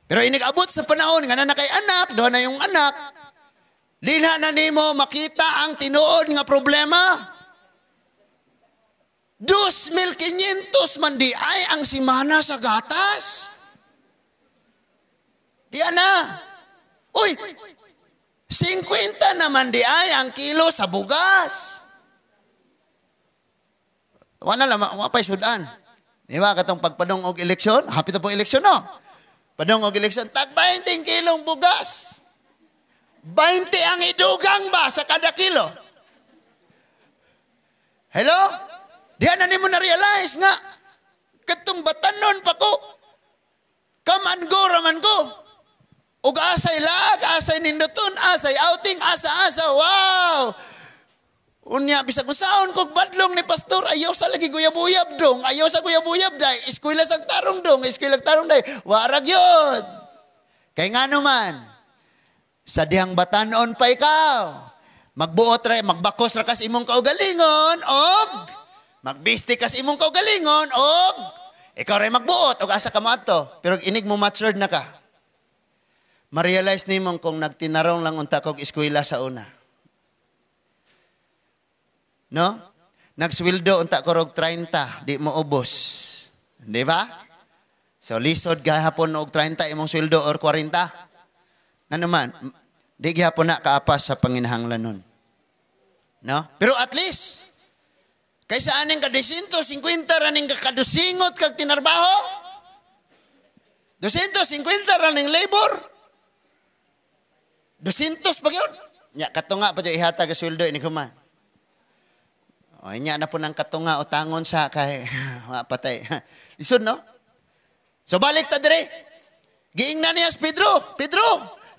Pero inig-abot sa panahon nga na kay anak, doon na yung anak, dinha na nimo makita ang tinuod nga problema. 2,500 man di ay ang simana sa gatas. Di na. Uy, 50 naman di ay ang kilo sa bugas. Wala lang, wa pa'y sudan. Di ba, katong pagpadong og eleksyon, happy ta pong eleksyon, no? Padong og eleksyon, tag 20 kilong bugas. 20 ang idugang ba sa kada kilo? Hello? Diyan na nimo na-realize nga, katong batanon pa ko, come and go raman ko. Ug asay lag, asay ninduton, asay outing, asa-asa, wow! Unya bisag unsaon kog badlong ni pastor, ayaw sa lagi guyab-uyab dong, ayaw sa guyab-uyab day, eskwela sa tarong dong, eskwela tarong day, warag yun. Kay ngano man, sa dihang batanon pa ikaw, magbuot ra, magbakos ra kas imong kaugalingon, og magbisti kas imong kaugalingon, og ikaw ray magbuot, og asa ka mo adto, pero inig mo matured na ka. Ma-realize nimong kung nagtinarong lang unta kog eskwela sa una. No? Nagsweldo unta ko rog 30, di mo ubos. Di ba? So lisod gahapon og 30 imong sweldo or 40. Ano man, di gihapon na kaapas sa panginahanglanon. No? Pero at least kaysa aning ka 250 ra ning kadusingot kag tinarbaho. 250 ra ning labor. 200 pa gyud. Nya katunga pa jud ihatag ang sweldo ini kuman. O, nya na po ng katunga utangon sa kay wa patay. Lisod, no? So balik ta dire. Giingnan niya si Pedro. Pedro,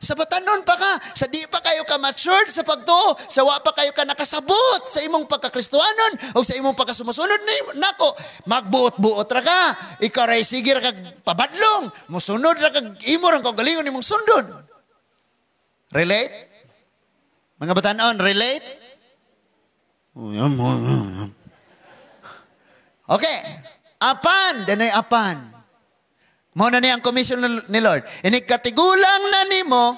sa batanon pa ka, sa di pa kayo ka matured sa pagtuo, sa wa pa kayo ka nakasabot sa imong pagkakristohanon o sa imong pagkasumusunod nako, magbuot-buot ra ka. Ikaw ray sige ra kag pabadlong, musunod ra kag imo rang kaugalingon imong sundon. Relate? Mga batanon, relate? Okay. Apan, danay apan. Mao na ni ang commission ni Lord. Inig katigulang na nimo,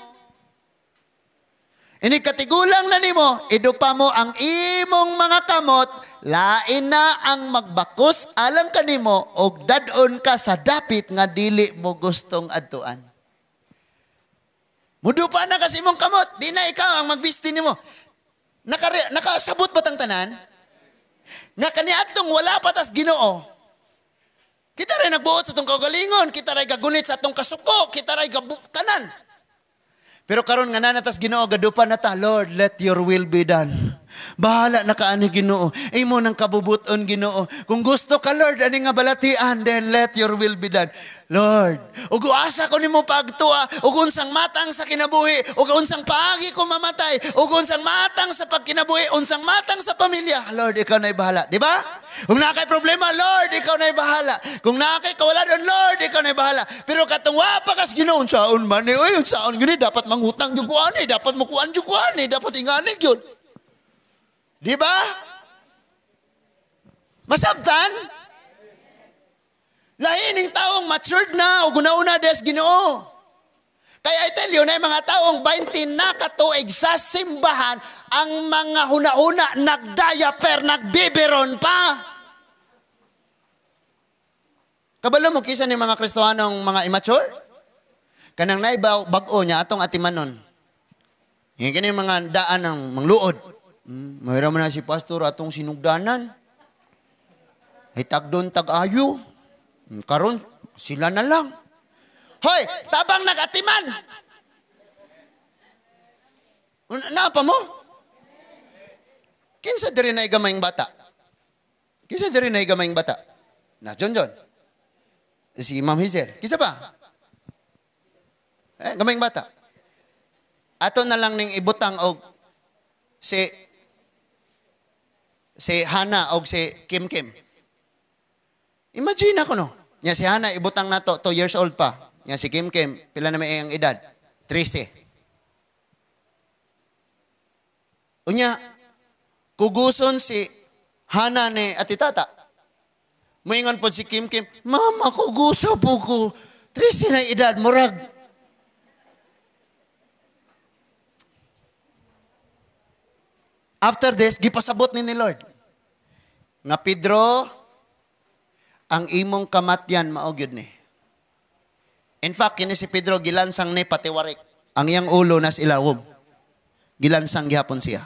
inig katigulang na nimo, idupa mo ang imong mga kamot, lain na ang magbakos alang kanimo og dad-on ka sa dapit nga dili mo gustong adtuan. Mudupa na kasi imong kamot, di na ikaw ang magbisti nimo. Nakasabot ba tang tanan? Nga kaniadtong wala pa tas Ginoo. Kita ray nagbuot sa atong kaugalingon, kita ray gagunit sa atong kasuko, kita ray tanan. Pero karon nga nanatas Ginoo, gadupa na ta, Lord, let your will be done. Bahala na ka ani Ginoo. Imo nang kabubuton Ginoo. Kung gusto ka Lord ani nga balatian, then let your will be done. Lord, ug asa ko nimo pagtua, ug unsang matang sa kinabuhi, ug unsang paagi ko mamatay, ug unsang matang sa pagkinabuhi, unsang matang sa pamilya. Lord, ikaw na'y bahala, di ba? Kung naa kay problema, Lord, ikaw na'y bahala. Kung naa kay kawaladon, Lord, ikaw na'y bahala. Pero katong wa pa kas Ginoo, unsaon man ni, oy, unsaon gini, dapat mangutang jud ko ani, dapat mukuan jud ko ani, dapat ingani gyud. Di ba? Masabtan? Lahi ning taong matured na o guna-una des Ginoo. Kaya I tell you na yung mga taong 20 na katuig sa simbahan, ang mga huna-huna nagdiaper, nagbiberon pa. Kabalo mo kisa ni mga Kristohanong mga immature? Kanang naibaw bag-o niya atong atimanon. Yung kini mga daan ng mangluod. Mahira man na si pastor atong sinugdanan. Ay tagdon tag-ayo. Karon sila na lang. Hoy, tabang nagatiman. Napa mo? Kinsa diri na gamayng bata? Kinsa diri na gamayng bata? Na John John. Si Ma'am Hazel. Kinsa pa? Gamayng bata. Ato na lang ning ibutang og si Hana og si Kim Kim. Imagine ako no. Nya si Hana ibutang nato 2 years old pa. Nya si Kim Kim pila na may ang edad? 13. Unya kuguson si Hana ni ati tata. Moingon pod si Kim Kim, "Mama, kugusa po ko. 13 na edad murag." After this, gipasabot ni Lord. Nga Pedro, ang imong kamatyan mao gyud ni. In fact, kini si Pedro gilansang ni patiwarik. Ang iyang ulo nas ilawom. Gilansang gihapon siya.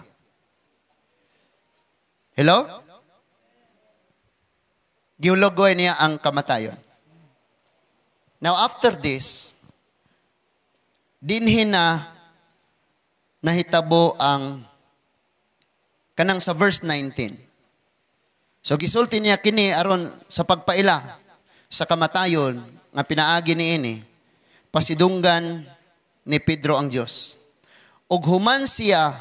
Hello? Giulogoy niya ang kamatayon. Now after this, dinhi na nahitabo ang kanang sa verse 19. So gisulti niya kini aron sa pagpaila sa kamatayon nga pinaagi niini, pasidunggan ni Pedro ang Dios. Ug human siya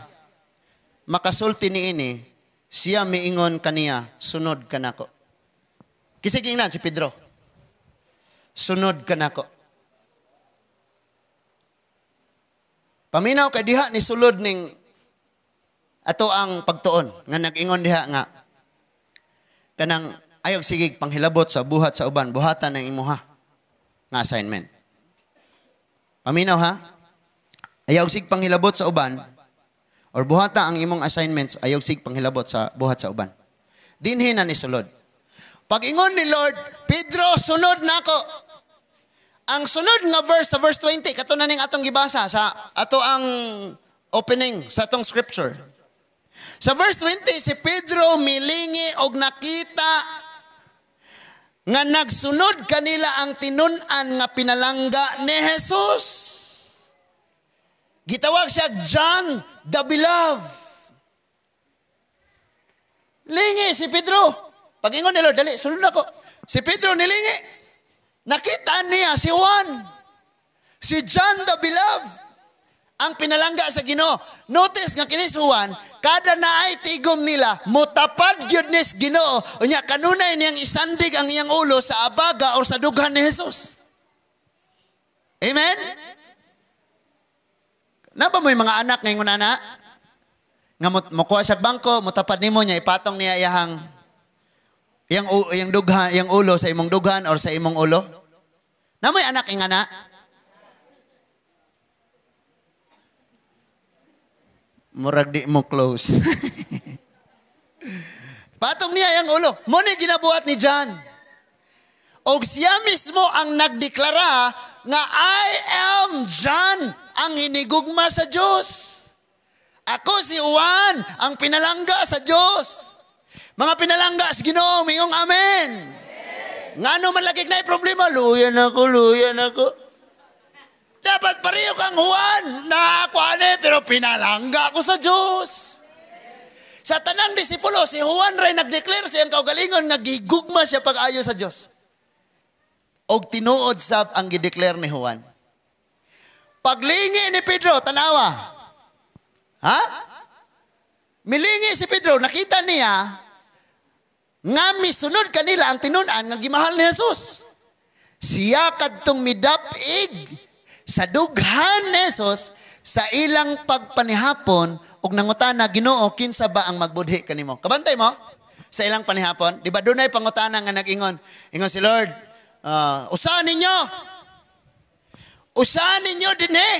makasulti niini, Siya miingon kaniya, "Sunod ka nako." Kinsay giingnan? Si Pedro. "Sunod ka nako." Paminaw kay diha ni sulod ning ato ang pagtuon nga nag-ingon diha nga kanang ayaw sige panghilabot sa buhat sa uban, buhatan ng imuha nga assignment. Paminaw ha? Ayaw sig panghilabot sa uban or buhata ang imong assignments, ayaw sig panghilabot sa buhat sa uban. Dinhi na ni sulod. Pag-ingon ni Lord, "Pedro, sunod nako." Ang sunod nga verse sa verse 20, kato na ning atong gibasa sa ato ang opening sa atong scripture. Sa verse 20, si Pedro milingi og nakita nga nagsunod kanila ang tinun-an nga pinalangga ni Jesus. Gitawag siya John the Beloved. Lingi si Pedro. Pag-ingon ni Lord, "Dali, sunod ako." Si Pedro nilingi. Nakita niya si Juan. Si John the Beloved. Ang pinalangga sa Ginoo. Notice nga kini si Juan, kada naay tigom nila, mutapad gyud ni Ginoo. Unya kanunay niyang isandig ang iyang ulo sa abaga or sa dughan ni Jesus. Amen? Naba mo yung mga anak ngayon na? Nga mukuha siya bangko, mutapad nimo niya, ipatong niya iyang dughan, iyang ulo sa imong dughan or sa imong ulo. Namoy anak ingana? Murag di mo close. Patong niya iyang ulo. Mo ni ginabuhat ni John. Og siya mismo ang nagdeklara nga I am John, ang hinigugma sa Diyos. Ako si Juan, ang pinalangga sa Diyos. Mga pinalangga sa Ginoo, mingong amen. Ngano man lagi na problema, luyan ako, luyan ako. Dapat pareho kang Juan, naakuan pero pinalangga ako sa Diyos. Sa tanang disipulo, si Juan ray nagdeclare siyang kaugalingon nga gigugma siya pag-ayo sa Diyos. Og tinuod sab ang gideclare ni Juan. Paglingi ni Pedro, tanawa. Ha? Milingi si Pedro, nakita niya nga misunod kanila ang tinun-an nga gimahal ni Jesus. Siya kadtong midapig sa dughan ni Jesus sa ilang pagpanihapon ug nangutana, "Ginoo, kinsa ba ang magbudhi kanimo?" Kabantay mo sa ilang panihapon, di ba dunay pangutana nga nag-ingon? Ingon si Lord, "Usa ninyo. Usa ninyo dinhi.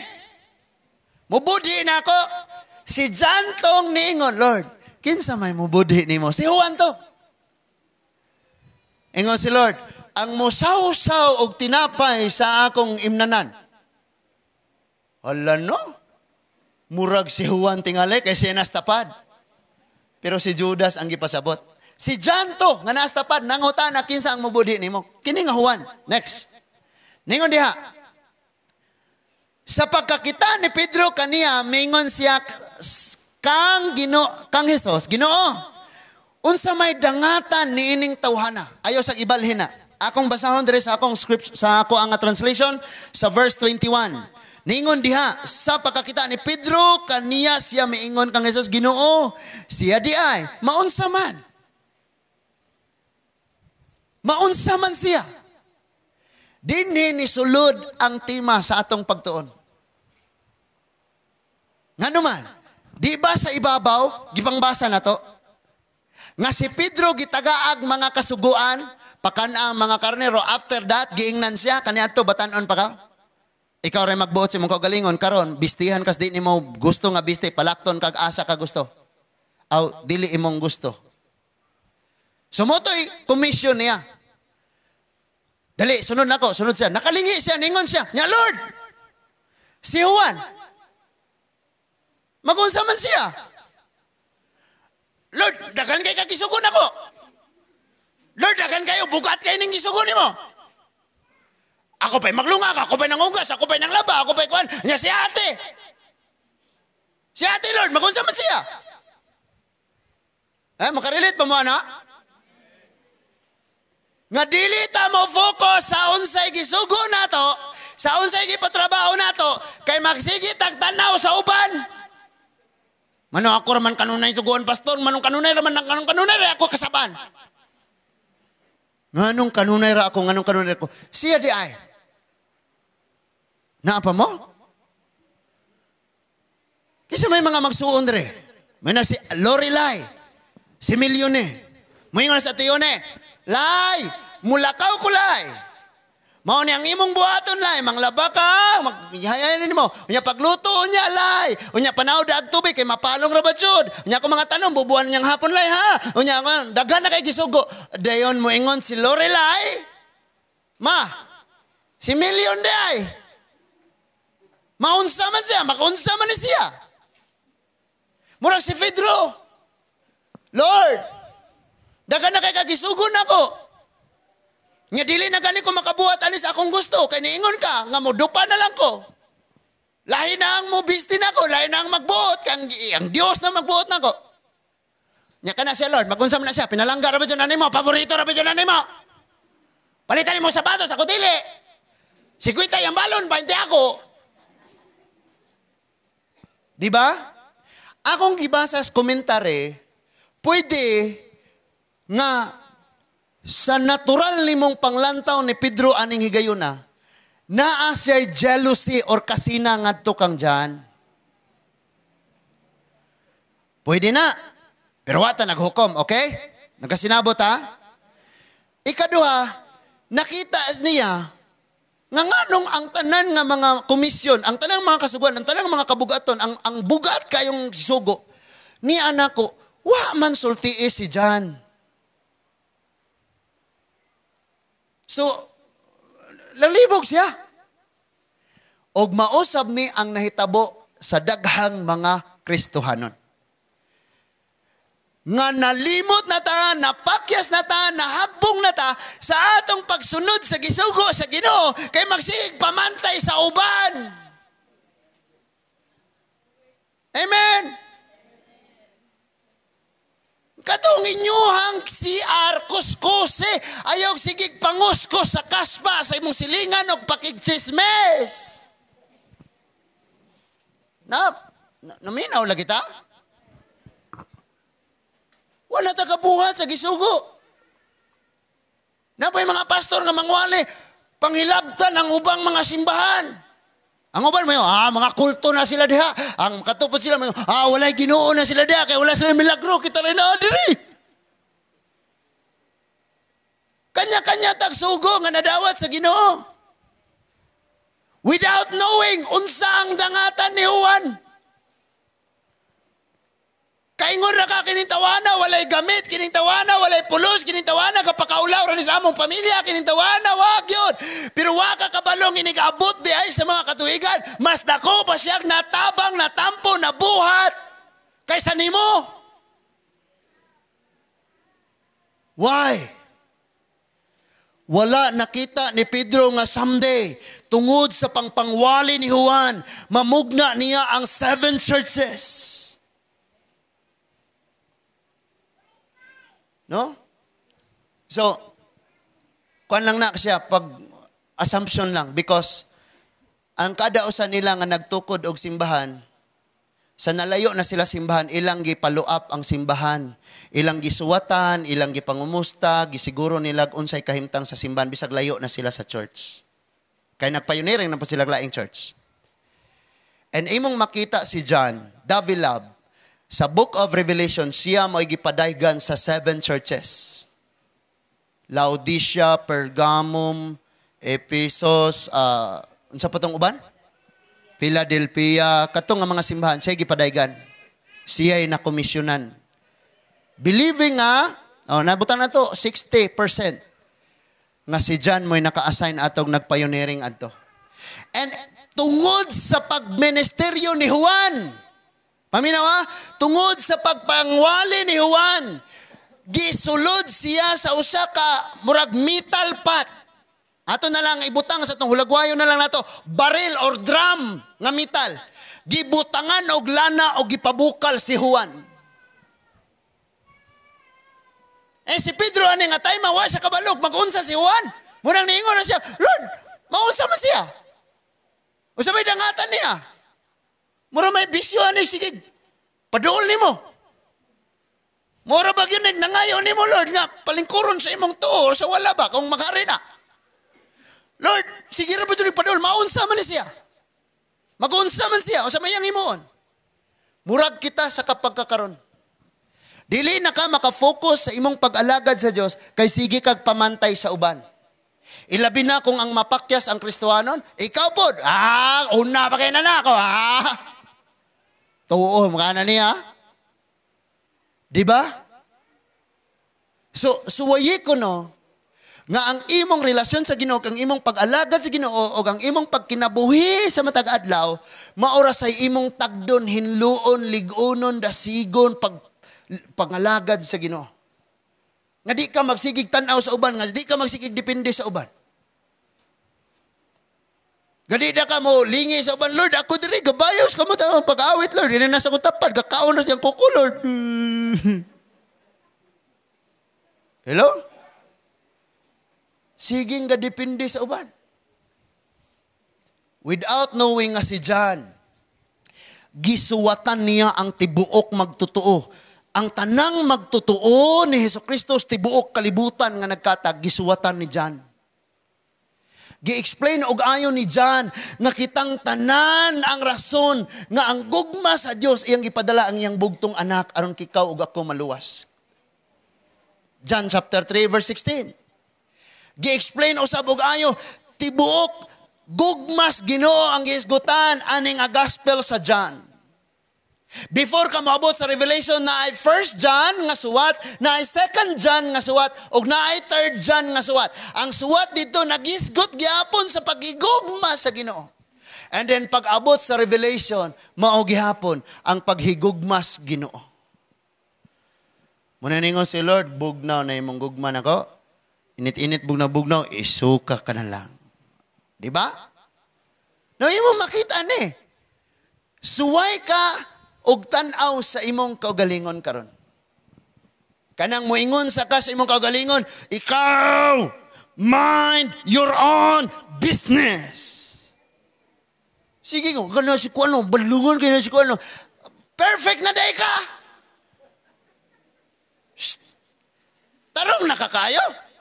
Mubudhi na ako." Si John tong niingon, "Lord, kinsa may mubudhi nimo?" Si Juan to. Ingon si Lord, "Ang musawsaw og tinapay sa akong imnanan." Hala no? Murag si Juan tingali kay siya nastapad. Pero si Judas ang gipasabot. Si John to nga nastapad, nangutana kinsa ang mubudhi nimo. Kini nga Juan. Next. Ningon diha. Sa pagkakita ni Pedro kaniya, mingon siya kang Ginoo, kang Jesus, "Ginoo, unsa may dangatan niining tawhana?" Ayaw sa ibalhin na. Akong basahon diri sa akong script, sa ako ang translation sa verse 21. Ningon diha, sa pagkakita ni Pedro kaniya siya miingon kang Jesus, "Ginoo, siya di ay maunsa man. Maunsa man siya." Dinhi ni sulod ang tema sa atong pagtuon. Ngano man, di ba sa ibabaw, gipangbasa na to, nga si Pedro gitagaag mga kasuguan, pakan ang mga karnero, after that, giingnan siya, kaniadto batan-on pa ka? Ikaw rin magbuot sa imong kaugalingon, karon bistihan kas di nimo gusto nga biste, palakton kag asa ka gusto. Aw, dili imong gusto. Sumutoy, commission niya. Dali, sunod nako, sunod siya. Nakalingi siya, ningon siya. Nya, "Lord, si Juan, magunsa man siya. Lord, daghan kay kagisugo nako. Lord, daghan kayo, bugat kayo ning gisugo nimo. Ako pa'y maglungag, ako pa'y nangugas, ako pa'y nanglaba, ako pa'y kuan. Nya si ate. Si ate, Lord, magunsa man siya." Eh, makarelate pa mo, ana? Nga dili ta mo focus sa unsay gisugo nato, sa unsay gipatrabaho nato, kay magsige tag tanaw sa uban. Mano ako raman kanunay suguan, pastor, manong kanunay raman kanong kanunay ra ako kasaban. Nganong kanunay ra ako, nganong kanunay ako. Siya di ay. Naa pa mo? Kisa may mga magsuon dre. May na si Lorelai, si Milyone. Moingon sa Tione, "Lai, mulakaw ko, Lai. Mao ni ang imong buhaton, Lai, manglaba ka, maghayanin nimo. Unya pagluto unya, Lai. Unya panaw dag tubig kay mapalong ra ba jud. Unya ko mga tanom bubuan niyang hapon, Lai, ha. Unya ako daghan na kay gisugo." Dayon moingon si Lorelai, "Ma, si Million di ay. Maunsa man siya, makunsa man ni siya." Murag si Pedro. "Lord, daghan na kay kagisugo nako. Nga dili na gani ko makabuhat ani sa akong gusto kay niingon ka nga modupa na lang ko. Lahi na ang mobisti nako, lahi na ang magbuot kang ang Dios na magbuot nako." Nya kana siya, "Lord, magunsa man na siya, pinalangga ra ba jud nimo, paborito ra ba jud nimo. Palitan nimo sapatos, ako dili. Si Kuita yung balon, 20 ako." Di ba? Akong gibasa sa komentary, pwede nga sa natural nimong panglantaw ni Pedro aning higayuna, naa siya jealousy or kasina ngadto kang John. Pwede na. Pero wata naghukom, okay? Nagkasinabot ha? Ikaduha, nakita niya nga nganong ang tanan nga mga komisyon, ang tanang mga kasuguan, ang tanang mga kabugaton, ang bugat kayong sugo, ni anak ko, wa man sultii si John. So, lalibog siya. Og mausab ni ang nahitabo sa daghang mga Kristohanon. Nga nalimot na ta, napakyas na ta, nahagbong na ta sa atong pagsunod sa gisugo sa Ginoo kay magsigig pamantay sa uban. Amen. Katong inyuhang CR kuskuse, ayaw sigig panguskos sa kaspa sa imong silingan og pakigchismes. Na, naminaw lagi ta? Wala ta kabuhat sa gisugo. Napay mga pastor nga mangwali, panghilabtan ang ubang mga simbahan. Ang uban mo, mga kulto na sila diha. Ang katupod sila, mo, walay Ginoo na sila diha, kaya wala sila milagro, kita rin na diri. Kanya-kanya tagsugo nga nadawat sa Ginoo. Without knowing unsa ang dangatan ni Juan. Kaingon ra ka kining tawana, walay gamit, kining tawana, walay pulos, kining tawana, kapakaulaw ra ni sa among pamilya, kining tawana, wag yun. Pero wa ka kabalong inigabot di ay sa mga katuigan, mas dako pa siyang natabang, natampo, nabuhat kaysa nimo. Why? Wala nakita ni Pedro nga someday, tungod sa pangpangwali ni Juan, mamugna niya ang 7 churches. No? So, kuan lang na siya pag assumption lang because ang kada usa nila nga nagtukod og simbahan, sa nalayo na sila simbahan, ilang gipaluap ang simbahan, ilang gisuwatan, ilang gipangumusta, gisiguro nila unsay kahimtang sa simbahan bisag layo na sila sa church. Kay nagpioneering na po sila laing church. And imong makita si John Davilab sa Book of Revelation, siya mo'y gipadaygan sa 7 churches. Laodicea, Pergamum, Ephesus, unsa pa tong uban? Philadelphia, katong nga mga simbahan, siya gipadaygan. Siya'y nakomisyonan. Believing nga, nabutang na to, 60% nga si John mo'y naka-assign atong nagpioneering adto. And tungod sa pagministeryo ni Juan, paminaw ha? Tungod sa pagpangwali ni Juan, gisulod siya sa usa ka murag metal pot. Ato na lang ibutang sa tong hulagwayo na lang nato, baril or drum nga metal. Gibutangan og lana og gipabukal si Juan. Eh si Pedro ani nga time wa siya kabalog magunsa si Juan. Murang niingon na siya, "Lord, maunsa man siya?" Usa may dangatan niya. Mura may bisyo ani sige. Paduol nimo. Mura ba yun, nangayo nimo, Lord, nga palingkuron sa imong tuo sa wala ba kung maghari na? Lord, sige ra ba jud paduol, maunsa man ni siya. Magunsa man siya, unsa may iyang himuon. Murag kita sa kapagkakaron. Dili na ka makafocus sa imong pag-alagad sa Dios kay sige kag pamantay sa uban. Ilabi na kung ang mapakyas ang Kristohanon, ikaw pod, una pa kay na nako, ah. Tuo, mukha na niya. Di ba? So, suwayi ko no, nga ang imong relasyon sa Ginoo, ang imong pag-alagad sa Ginoo, o ang imong pagkinabuhi sa matag adlaw, maora sa imong tagdon, hinluon, lig-onon, dasigon, pangalagad sa Ginoo. Nga di ka magsigig tan-aw sa uban, nga di ka magsigig depende sa uban. Nga di na ka mo lingi sa uban, Lord, ako diri gabayos kamo ta pag-awit, Lord, dili na sa kong tapad, gakaon na siyang kuko, Lord. Hello? Sige nga depende sa uban. Without knowing nga si John, gisuwatan niya ang tibuok magtotoo. Ang tanang magtotoo ni Hesus Kristo tibuok kalibutan nga nagkatag, gisuwatan ni John. Gi-explain og ayon ni John nga kitang tanan ang rason nga ang gugma sa Dios iyang gipadala ang iyang bugtong anak aron kikaw ug ako maluwas. John chapter 3 verse 16. Gi-explain usab og ayo tibuok gugmas Ginoo ang gihisgutan aning a gospel sa John. Before ka moabot sa Revelation, na ay 1 John nga suwat, na ay 2 John nga suwat, ug na ay 3 John nga suwat. Ang suwat dito nagisgot gyapon sa pagigugma sa Ginoo. And then pag-abot sa Revelation, mao gihapon ang paghigugmas Ginoo. Muna ningon si Lord, bugnaw na imong gugma nako. Init-init bugnaw-bugnaw, isuka ka na lang. Di ba? No, imo makita ni. Suway ka og tan-aw sa imong kaugalingon karon. Kanang moingon sa ka sa imong kaugalingon, ikaw, mind your own business. Sige ko, gana si kuano, balungon kay na si kuano. Perfect na day ka. Shh. Tarong nakakayo.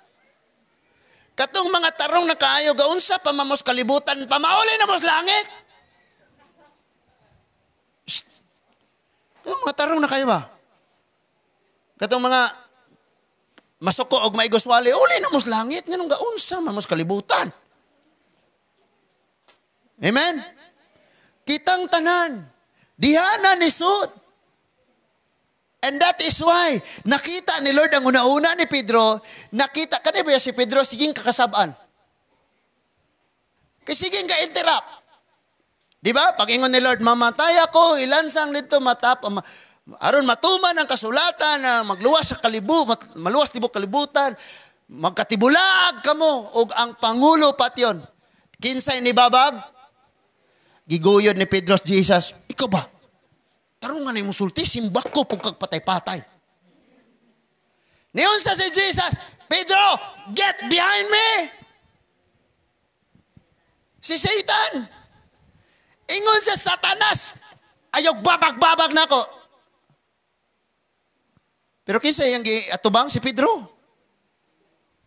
Katong mga tarong nakaayo, gaunsa pa mamos kalibutan, pamauli na mos langit. Shh. Katong mga tarong na kayo ba? Katong mga masuko og maigoswali, uli na mos langit, nganong gaunsa mamos kalibutan. Amen? Kitang tanan, diha na nisod. And that is why, nakita ni Lord ang una-una ni Pedro, nakita, kani ba si Pedro, siging kakasabaan. Kasi siging ka-interrupt. Di ba? Pag-ingon ni Lord, mamatay ako, ilansang dito, matap, aron matuman ang kasulatan, na magluwas sa maluwas tibok kalibutan, magkatibulaag kamo, og ang pangulo patyon. Kinsay ni babag? Giguyod ni Pedro Jesus, ikaw ba? Tarungan ni musulti, simbak ko pug patay-patay. Niyon sa si Jesus, Pedro, get behind me! Si Satan. Ingon sa Satanas, ayog babag-babag na ako. Pero kinsa iyang giatubang? Si Pedro.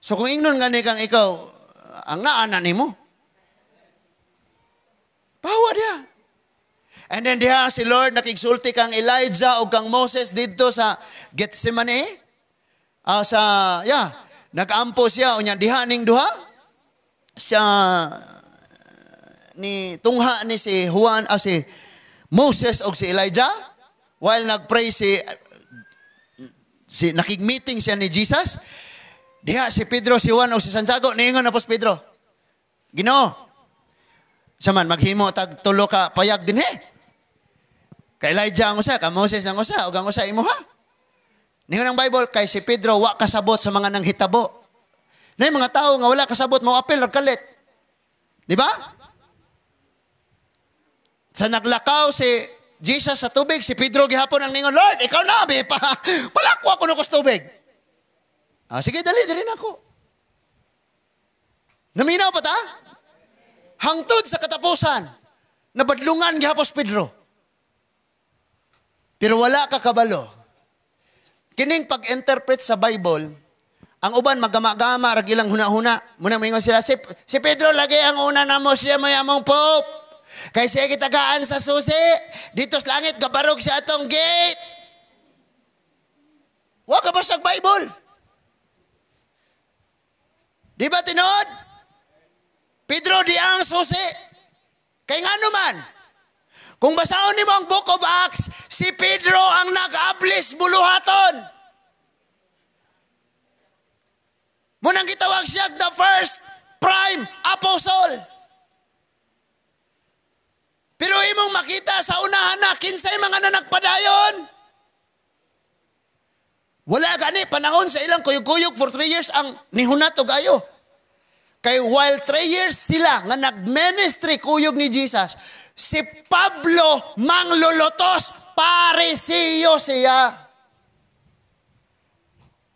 So kung ingnon nga ni kang ikaw, ang naana nimo. Pawa diya. And then diha si Lord nakigsulti kang Elijah o kang Moses didto sa Gethsemane. Nag-ampo siya unya diha ning duha. Siya ni tungha ni si Juan si Moses og si Elijah while nagpray si nakig-meeting siya ni Jesus. Diha si Pedro, si Juan o si Santiago niingon na pos Pedro. Ginoo. Siya man maghimo tag tulo ka payag dinhi. Kay Elijah ang usa, kay Moses ang usa, ug ang usa imuha. Ningon ang Bible, kay si Pedro wa kasabot sa mga nanghitabo. Nay mga tawo nga wala kasabot mo apel kalit. Di ba? Sa naglakaw si Jesus sa tubig, si Pedro gihapon ang ningon, Lord, ikaw na be pa. Palakwa ko sa tubig. Sige, dali dali nako. Naminaw pa ta? Hangtod sa katapusan, nabadlungan gihapon si Pedro. Pero wala ka kabalo. Kining pag-interpret sa Bible, ang uban magama-gama rag ilang huna-huna. Muna moingon sila, si Pedro lagi ang una namo, siya may among pope. Kay siya gitagaan sa susi, dito sa langit gabarog siya atong gate. Wa ka ba sa Bible? Di ba tinuod? Pedro di ang susi. Kay ngano man? Kung basahon nimo ang Book of Acts, si Pedro ang nag-ablis buluhaton. Munang gitawag siya the first prime apostle. Pero imong makita sa unahan na kinsay mga nanagpadayon. Wala gani panahon sa ilang kuyog-kuyog for 3 years ang nihunat og ayo. Kay while 3 years sila nga nag-ministry kuyog ni Jesus, si Pablo manglulutos, parisiyo siya.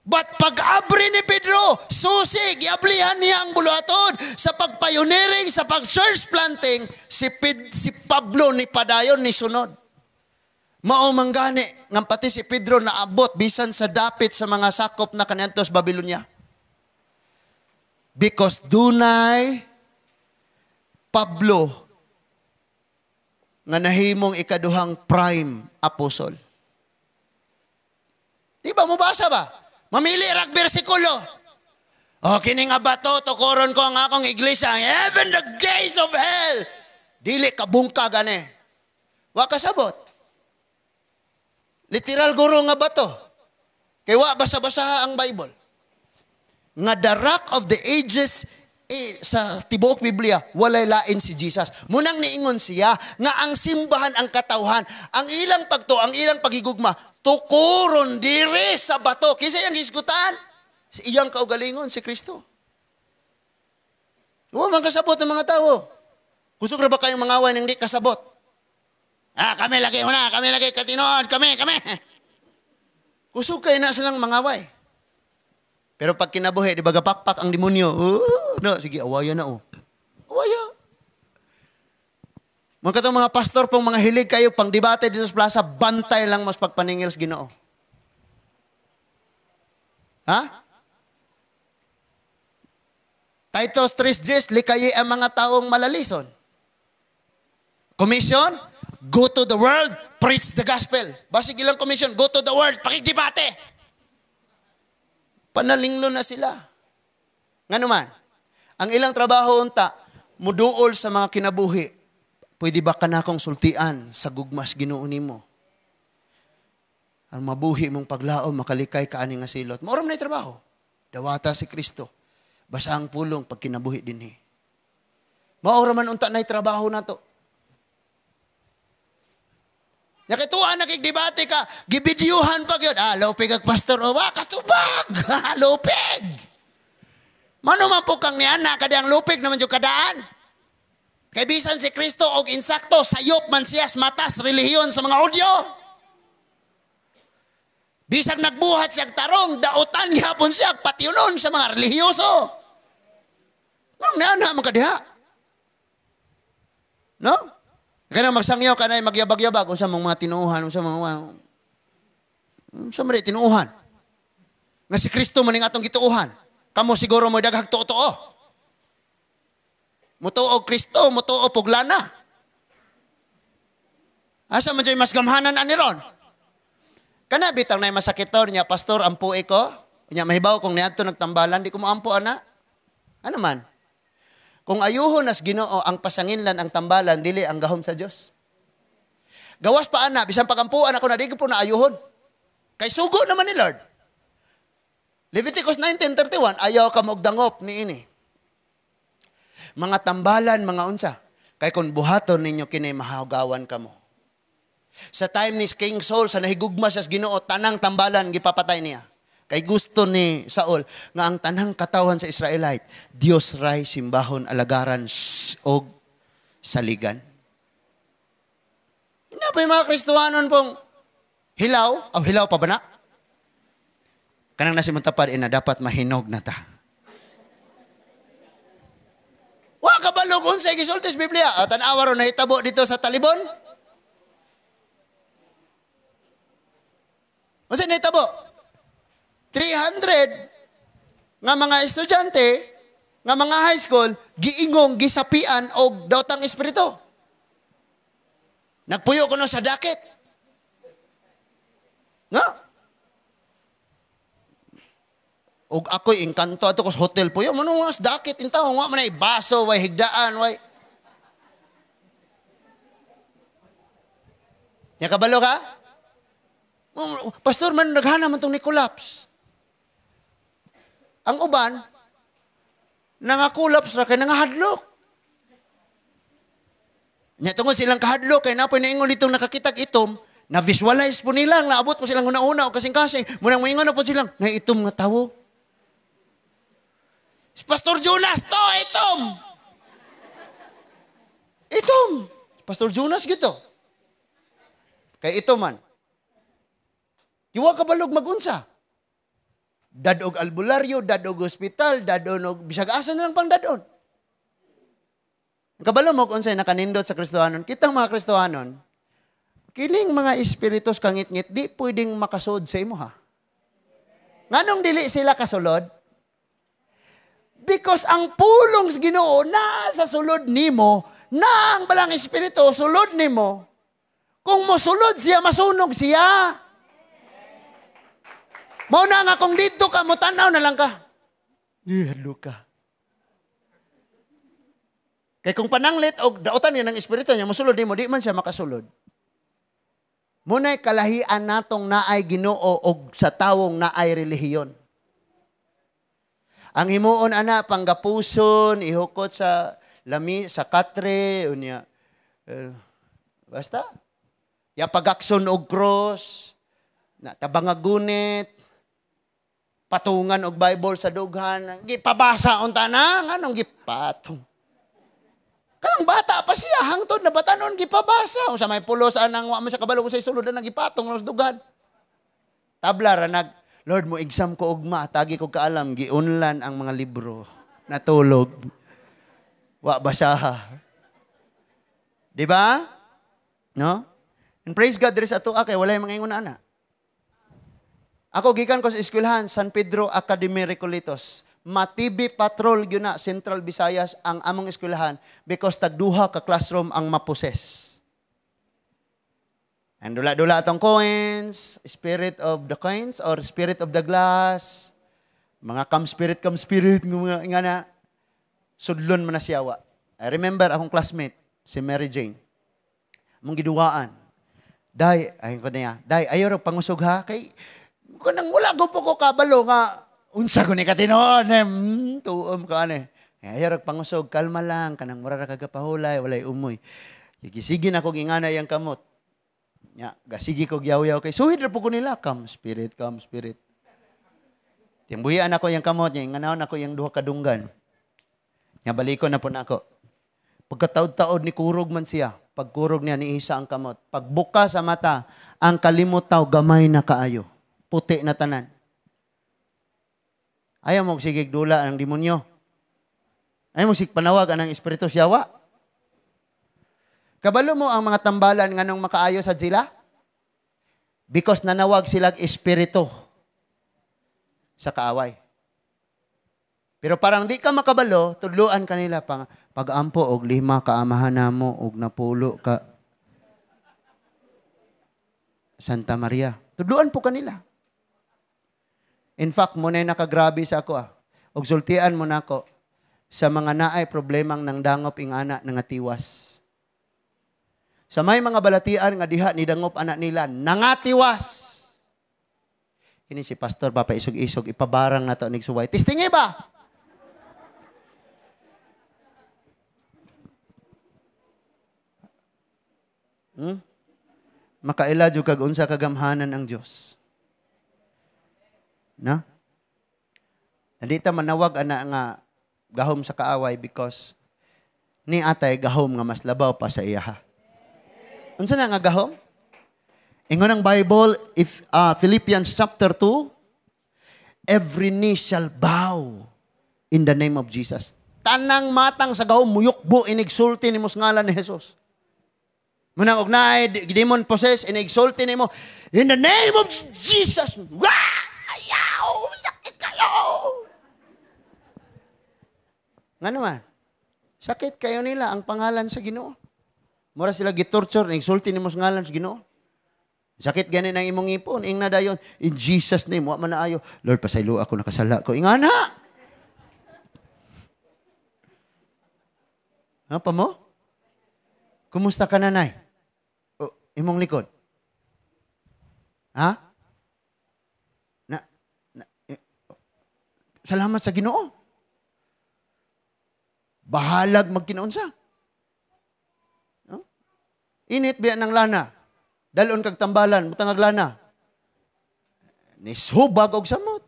But pag-abri ni Pedro, susi, giablihan niya ang buluhaton sa pagpioneering, sa pag-church planting, si Pablo ni padayon ni sunod. Mao man gani nga pati si Pedro naabot bisan sa dapit sa mga sakop na kaniadto sa Babylonia. Because dunay Pablo nga nahimong ikaduhang prime apostle. Di ba mubasa ba? Mamili rag bersikulo. O kini nga bato tukoron ko ang akong iglesia, even the gates of hell dili kabungka gani. Wa kasabot. Literal guro nga bato. Kay wa basa-basa ang Bible. Nga the rock of the ages sa tibuok Biblia, walay lain si Jesus. Munang niingon siya nga ang simbahan ang katawhan, ang ilang pagtuo, ang ilang paghigugma, tukuron diri sa bato. Kinsa iyang gisgutan? Si iyang kaugalingon, si Kristo. Wa man kasabot ng mga tao. Kusog ra ba kayong mangaway nang di kasabot? Ah, kami lagi una, kami lagi katinood, kami, kami. Kusog kayo na silang mangaway. Pero pag kinabuhi, di ba gapakpak ang demonyo? Oh, no, sige, awaya na oh. Awaya. Mga katong mga pastor pong mga hilig kayo pang debate dito sa plaza, bantay lang mas pagpaningil sa Ginoo. Ha? Titus 3:10, likayi ang mga taong malalison. Commission, go to the world, preach the gospel. Basig ilang commission, go to the world, pakigdebate. Panalinglo na sila. Ngano man, ang ilang trabaho unta, muduol sa mga kinabuhi. Pwede ba ka na akong sultian sa gugmas Ginoo nimo? Ang mabuhi mong paglaom, makalikay ka ani nga silot. Mao ra man trabaho. Dawata si Kristo. Basa ang pulong pag kinabuhi dinhi. Mao ra man unta nay trabaho nato. Nakituan, nakigdebate ka, gibidyuhan pa gyud. Ah, lupig ang pastor. O, wa, katubag. Lupig. Mano man po kang niana, kadang lupig naman yung kadaan. Kay bisan si Kristo og insakto, sayop man siya matas relihiyon sa mga Hudyo. Bisag nagbuhat siya tarong, dautan gihapon siya, patiyunon sa mga relihiyoso. Anong niana man kadiha? No? Kaya magsangyaw ka na magyabag-yabag, unsa mong mga tinuuhan, unsa mong mga, unsa man tinuuhan. Nga si Kristo man atong gituuhan. Kamo siguro mo daghang tuo-tuo. Mutuo Kristo, mutuo puglana. Asa man dyan mas gamhanan ani ron? Kana bitang na masakitor niya, pastor, ampo ko. Nya mahibaw kung niadto nagtambalan, di ko moampo ana. Ano man? Kung ayuhon as Ginoo ang pasanginlan ang tambalan, dili ang gahom sa Dios. Gawas pa ana, bisan pagampuan ako na di ko po na ayuhon. Kay sugo naman ni Lord. Leviticus 19:31, ayaw ka mogdangop niini. Mga tambalan, mga unsa. Kay kung buhaton ninyo kini mahagawan kamo. Sa time ni King Saul, sa nahigugma siya sa Ginoo, tanang tambalan gipapatay niya. Kay gusto ni Saul nga ang tanang katawhan sa Israelite, Dios ray simbahon, alagaran og saligan. Ina pa yung mga Kristohanon pong hilaw, o hilaw pa ba na? Kanang nasimuntapad, ina dapat mahinog na ta. Wa ka balog unsay gisulti sa Biblia? Tan-awa ron nahitabo dito sa Talibon. Unsa nahitabo? 300 nga mga estudyante, nga mga high school, giingong gisapian og daotang espiritu. Nagpuyo kuno sa dakit. No? Og ako'y engkanto ato ko sa hotel puyo. Mano nga sa dakit intaw, wa man ay baso, way higdaan, way. Nya kabalo ka? Pastor, man naghana man tong ni collapse. Ang uban, nangakulapse ra kay nangahadlok. Nya tungod silang kahadlok kay napoy naingon ditong nakakitag itom, na visualize po nilang, naabot po silang una-una o kasing-kasing, munang moingon na po silang, na itom nga tawo. Si Pastor Jonas to, itom! Itom! Pastor Jonas gito. Kay ito man. Iwa kabalog magunsa. Dadog albularyo, dadog ospital, dadon og bisag asa na lang pang dadon. Kabalo mo kung unsay nakanindot sa Kristohanon. Kitang mga Kristohanon, kining mga espiritus kangit-ngit, di pwedeng makasod sa imo ha. Nganong dili sila kasulod? Because ang pulong sa Ginoo naa sa sulod nimo, na ang balang espiritu sulod nimo. Kung mosulod siya, masunog siya. Mao na nga kung dito ka, motanaw na lang ka. Hadlo ka. Kay kung pananglit og daotan niya ng espiritu niya, mosulod nimo, di man siya makasulod. Muna'y kalahian natong naay Ginoo og sa tawong naay relihiyon. Ang himuon ana panggapuson, ihukot sa lami, sa katre, unya. Basta. Ya pagakson og cross, na tabangagunit, patungan og Bible sa dughan, gipabasa unta na, nganong gipatong. Kanang bata pa siya, hangtod na batanon, gipabasa. Unsa may pulos anang wa man siya kabalo kung sa sulod na gipatong sa dughan. Tabla ra nag, Lord mo exam ko ugma, tagi ko kaalam, giunlan ang mga libro. Natulog. Wa basaha. Di ba? No? And praise God, there is ato kay walay mga ingon ana. Ako gikan ko sa eskwelahan, San Pedro Academy Recoletos. Matibi Patrol gyud na Central Visayas ang among eskwelahan because tagduha ka classroom ang maposes. And dula-dula atong coins, spirit of the coins or spirit of the glass, mga come spirit, mga nga na, sudlon man na siyawa. I remember akong classmate, si Mary Jane. Among giduwaan. Day, ayon ko niya, day, ayaw raw pangusog ha, kay, kunang wala ko po ko kabalo nga, unsa ko ni katinoon, tuom ka ane. Ayaw raw pangusog, kalma lang, kanang mura ra kagapahulay, walay umoy. Gisigin ako gingana yang kamot. Nya, gasigi ko gyaw-yaw kay suhid ra po ko nila, come spirit, come spirit. Timbuyan ako yang kamot niya, inganahon ako yang duha kadunggan. Nya balikon na po nako. Pagkataod-taod ni kurog man siya. Pagkurog niya ni isa ang kamot. Pagbuka sa mata, ang kalimutaw gamay na kaayo. Puti na tanan. Ayaw mo sigig dula ang demonyo. Ayaw mo sig panawag ang espiritu siyawa. Kabalo mo ang mga tambalan nganong makaayo sa sila? Because nanawag silang espiritu sa kaaway. Pero parang di ka makabalo, tudluan kanila pang pag-ampo og 5 ka amahan namo og 10 ka Santa Maria. Tudluan po kanila. In fact, muna nakagrabe sa ako ah. Og sultian mo nako sa mga naay problemang nang dangop ing ana nga tiwas. Sa may mga balatian nga diha ni dangop anak nila, nangatiwas. Kini si pastor papaisog-isog ipabarang nato nig suway. Tistingi ba? Makaila jud kag unsa kagamhanan ang Dios. Na? Dita manawag ana nga gahom sa kaaway because ni atay gahom nga mas labaw pa sa iya. Unsa na nga gahom? Ingon ang Bible, if Philippians chapter 2, every knee shall bow in the name of Jesus. Tanang matang sa gahom muyukbo inigsulti nimo sa ngalan ni Jesus. Munang og naay demon possess inigsulti nimo. In the name of Jesus. Wah! Ayaw! Sakit kayo! Nga naman, sakit kayo nila ang pangalan sa Ginoo. Mura sila gitorture, insulti nimo sa ngalan sa Ginoo. Sakit gani ng imong ngipon, ingna dayon, in Jesus name, wa man naayo. Lord, pasaylo ako, nakasala ko. Ingana! Ha, pa mo? Kumusta ka, nanay? O, imong likod? Ha? Salamat sa Ginoo. Bahalag magkinaunsa. No? Init biya ng lana. Dalon kag tambalan, butang ag lana. Nisubag og samot.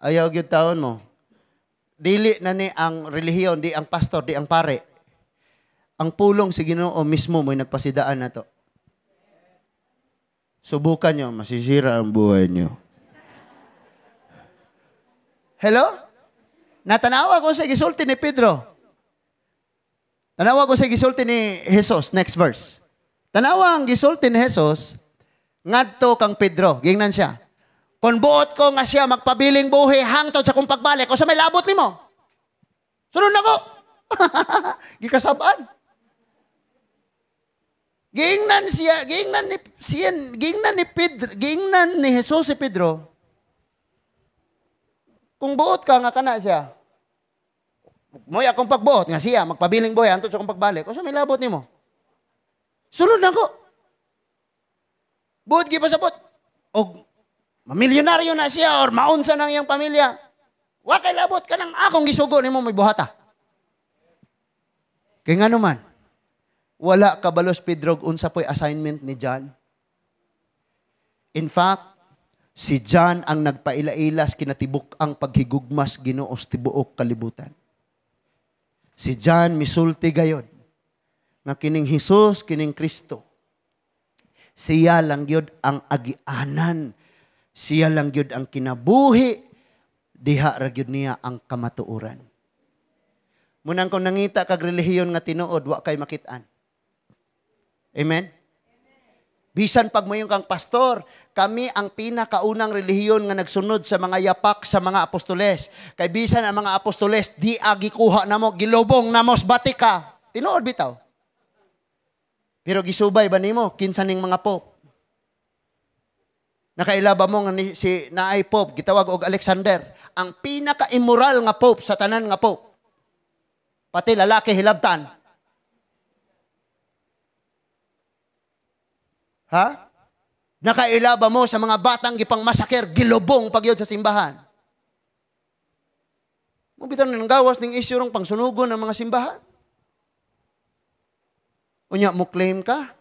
Ayaw gyud taon mo. Dili na ni ang relihiyon, di ang pastor, di ang pare. Ang pulong si Ginoo mismo mo'y nagpasidaan na to. Subukan nyo, masisira ang buhay nyo. Hello? Natanawa ko sa gisulti ni Pedro. Tanawa ko sa gisulti ni Jesus. Next verse. Tanawa ang gisulti ni Jesus, ngadto kang Pedro. Gingnan siya. Kung buot ko nga siya magpabiling buhi hangtod sa kong pagbalik, o sa may labot nimo. Sunod na ko. Gikasabaan. Giingnan siya, giingnan ni Pedro, giingnan ni Jesus si Pedro. Kung buot ka nga kana siya. Moy akong pagbuot nga siya magpabiling buhi hangtod sa akong pagbalik, o sa may labot nimo. Sunod na ko. Buot gipasabot. Og mamilyonaryo na siya or maunsa nang iyang pamilya. Wa kay labot ka nang akong gisugo nimo may buhata. Kay ngano man, wala kabalos Pedro unsa po'y assignment ni John. In fact, si John ang nagpaila-ilas kinatibuk ang paghigugmas Ginoo sa tibuok kalibutan. Si John misulti gayon nga kining Hesus, kining Kristo. Siya lang gyud ang agianan. Siya lang gyud ang kinabuhi. Diha ra gyud niya ang kamatuoran. Munang kung nangita kag relihiyon nga tinuod, wa kay makit-an. Amen? Bisan pag moingon kang pastor, kami ang pinakaunang relihiyon nga nagsunod sa mga yapak sa mga apostoles. Kay bisan ang mga apostoles, di agikuha namo, gilobong namo sa Batika. Tinuod bitaw. Pero gisubay ba nimo kinsa ning mga pope? Nakaila ba mo nga ni, si naay pope gitawag og Alexander, ang pinaka-immoral nga pope sa tanan nga pope. Pati lalaki hilabtan. Ha? Nakaila ba mo sa mga batang gipang masakir, gilubong pagyod sa simbahan? Mo bitaw nang gawas ning isyu rong pangsunugon ng mga simbahan. Unya mo claim ka?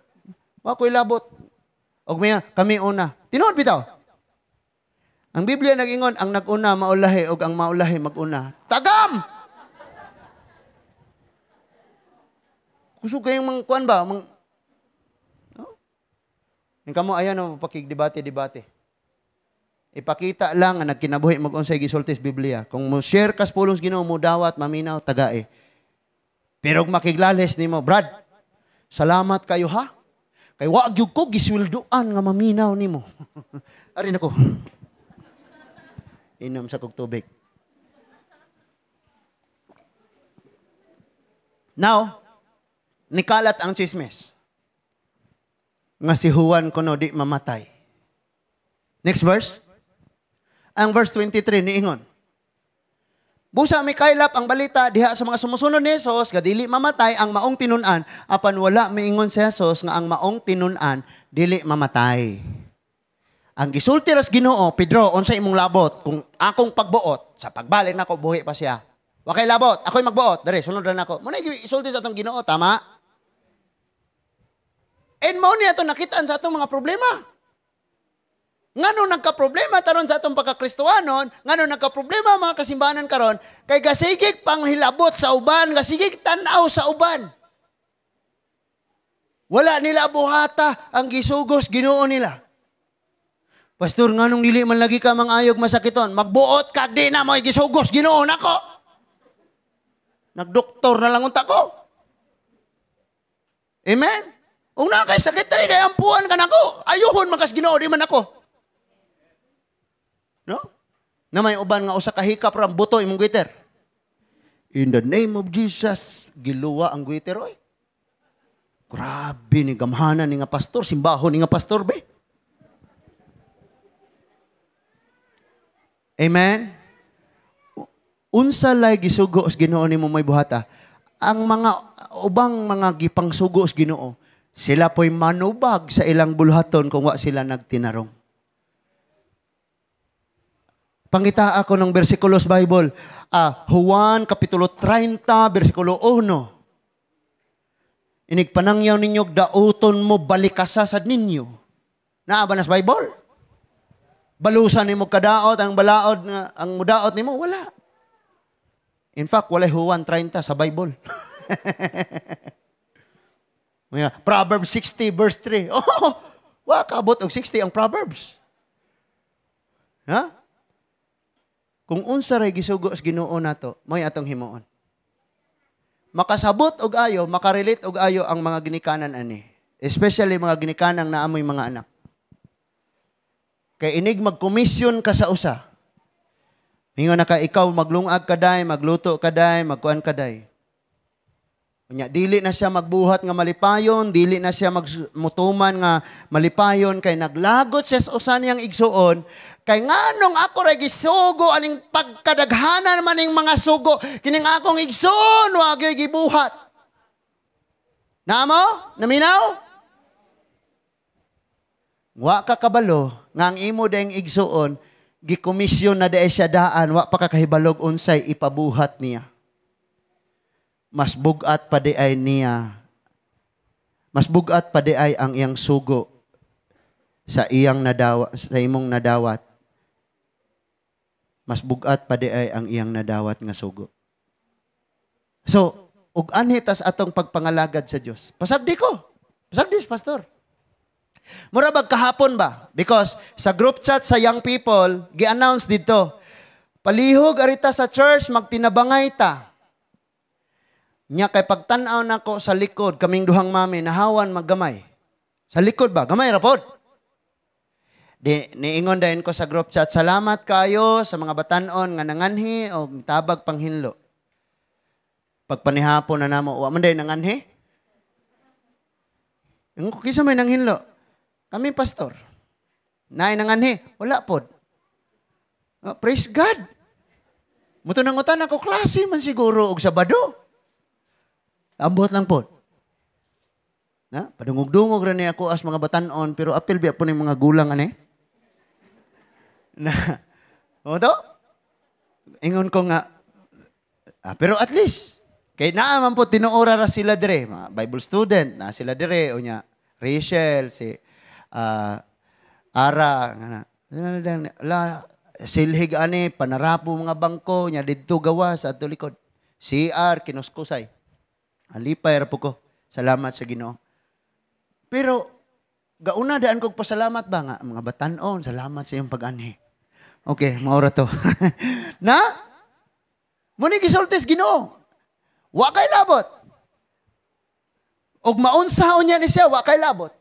Wa ko'y labot. Og maya, kami una. Tinuod bitaw. Ang Biblia nag-ingon, ang nag-una maulahi og ang maulahi mag-una. Tagam! Kusog kayong mga kuan ba? Mga, no? Yung kamo, ayan o, pakigdebate-debate. Ipakita lang nga nagkinabuhi mag-unsay gisulti sa Biblia. Kung mo share kas pulong sa Ginoo, mo dawat, maminaw, tagae. Pero kung makiglales nimo, Brad, salamat kayo ha. Kay wa gyud ko gisweldoan nga maminaw nimo. Ari nako. Inom sa kog tubig. Now, nikalat ang chismis nga si Juan kuno di mamatay. Next verse. Ang verse 23 niingon. Busa mikaylap ang balita diha sa mga sumusunod ni Jesus nga dili mamatay ang maong tinun-an, apan wala miingon si Jesus nga ang maong tinun-an dili mamatay. Ang gisulti ras Ginoo, Pedro, unsa imong labot kung akong pagbuot sa pagbalik nako buhi pa siya. Wa kay labot, ako'y magbuot, dere sunod ra nako. Mo na gisulti sa atong Ginoo, tama? And mao ni ato nakitaan sa atong mga problema. Ngano nagka-problema taron sa atong pagkakristohanon, ngano nagka-problema mga kasimbahanan karon, kay gasigig panghilabot sa uban, gasigig tan-aw sa uban. Wala nila buhata ang gisugos Ginoo nila. Pastor, nganong dili man lagi ka mangayog masakiton? Magbuot kag di na mo'y gisugos Ginoo nako. Nagdoktor na lang unta ko. Amen? Ug naa kay sakit diri kay ampuan ka nako. Ayuhon man kas Ginoo, di man ako. No? Na may uban nga usa ka hikap ra buto imong goiter. In the name of Jesus, giluwa ang goiter oy. Grabe ni gamhanan ni nga pastor, simbahon ni nga pastor be. Amen. Unsa lay gisugo sa Ginoo nimo may buhata? Ang mga ubang mga gipangsugo sa Ginoo, sila po'y manubag sa ilang bulhaton kung wa sila nagtinarong. Pangita ako ng bersikulo sa Bible. Juan, Kapitulo 30, bersikulo 1. Inigpanangyaw ninyo, dauton mo, balikasa sad ninyo. Naa ba na sa Bible? Balusan nimo kadaot, ang balaod, nga, ang mudaot nimo, wala. In fact, walay Juan 30 sa Bible. Proverbs 60, verse 3. Oh, wa kaabot og 60 ang Proverbs. Ha? Kung unsa ray gisugo sa Ginoo nato, mo'y atong himuon. Makasabot og ayo, makarelate og ayo ang mga ginikanan ani. Especially mga ginikanang naamoy mga anak. Kay inig magkomisyon ka sa usa. Ingon na ka, ikaw maglungag ka day, magluto ka day, magkuan ka day. Unya, dili na siya magbuhat nga malipayon, dili na siya magmutuman nga malipayon, kay naglagot siya sa usa niyang igsuon, kay nganong ako ray gisugo, aning pagkadaghanan man ning mga sugo, kining akong igsuon, wa gyud gibuhat. Namo? Naminaw? Wa ka kabalo, nga ang imo dayng igsuon, gikomisyon na dae siya daan, wa pa ka kahibalog unsay ipabuhat niya. Mas bugat pa di ay niya. Mas bugat pa di ay ang iyang sugo sa iyang nadawa, sa imong nadawat. Mas bugat pa di ay ang iyang nadawat nga sugo. So, ug anhi tas atong pagpangalagad sa Dios. Pasagdi ko. Pasagdi, pastor. Mura bag kahapon ba? Because sa group chat sa young people, gi-announce dito, palihog arita sa church, magtinabangay ta. Nya kay pagtan-aw nako sa likod, kaming duhang mami, nahawan maggamay. Sa likod ba? Gamay ra pod. Di, niingon dayon ko sa group chat, salamat kayo sa mga batan-on nga nanganhi o tabag panghinlo. Pagpanihapon na namo, wa man day nanganhi. Ingon ko, kinsa may nanghinlo? Kami, pastor. Naay nanganhi? Wala pod. Oh, praise God. Muto nangutan ako, klase man siguro og Sabado. Ambot lang po. Na, padungog-dungog ra ni ako as mga batan-on, pero apil biya po ning mga gulang ani. Na, o to? Ingon ko nga, pero at least, kay naa man po, tinuora ra sila dire. Mga Bible student, na sila dire. O nya, Rachel, si Ara, nga na. La, silhig ani, panarapo mga bangko, nya didto gawa sa ato likod. CR, kinuskusay. Alipay ra po ko. Salamat sa Ginoo. Pero gauna daan kog pasalamat ba nga mga batan-on, salamat sa iyong pag-anhi. Okay, maura to. Na? Muni gisultis Ginoo. Wa kay labot. Og maunsaon niya ni siya, wa kay labot.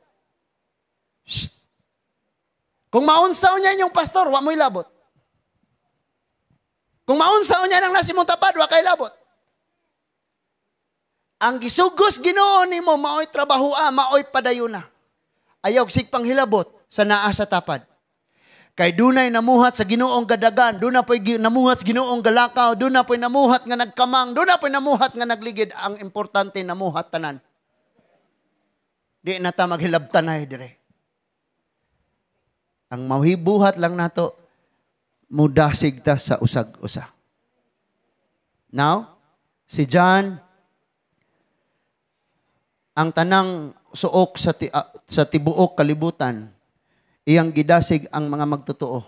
Shh. Kung maunsaon niya inyong pastor, wa mo'y labot. Kung maunsaon niya nang nasa imong tapad, wa kay labot. Ang gisugos Ginoo nimo maoy trabahoa, maoy padayuna. Ayaw sigpang hilabot sa naa sa tapad. Kay dunay namuhat sa Ginoong gadagan, duna po'y namuhat sa Ginoong galakaw, duna po'y namuhat nga nagkamang, duna po'y namuhat nga nagligid. Ang importante namuhat tanan. Di na ta maghilabtanay dire. Ang mahibuhat lang nato, mudasig ta sa usag-usa. Now, si John, ang tanang suok sa tibuok kalibutan, iyang gidasig ang mga magtotoo,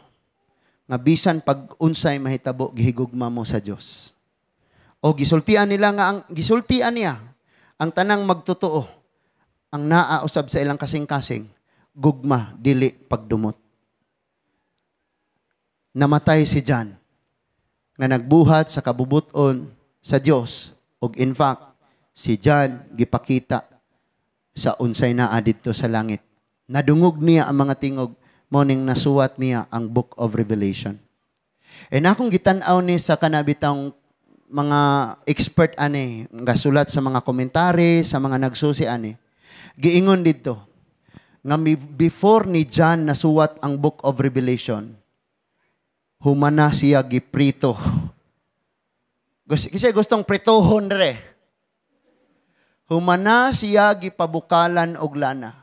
nga bisan pag unsay mahitabo, gihigugma mo sa Dios. O gisultian nila nga ang gisultian niya ang tanang magtotoo, ang naa usab sa ilang kasing-kasing, gugma dili pagdumot. Namatay si John nga nagbuhat sa kabubuton sa Dios, ug in fact si John gipakita Sa unsay naa didto sa langit. Nadungog niya ang mga tingog, mao ning nasuwat niya ang Book of Revelation. E na akong gitan-aw ni sa kanabitang mga expert ani, nga sulat sa mga komentary, sa mga nagsusi ani, giingon didto nga before ni John nasuwat ang Book of Revelation, humana siya giprito. Kasi gustong pritohon re. Humana siya gipabukalan og lana.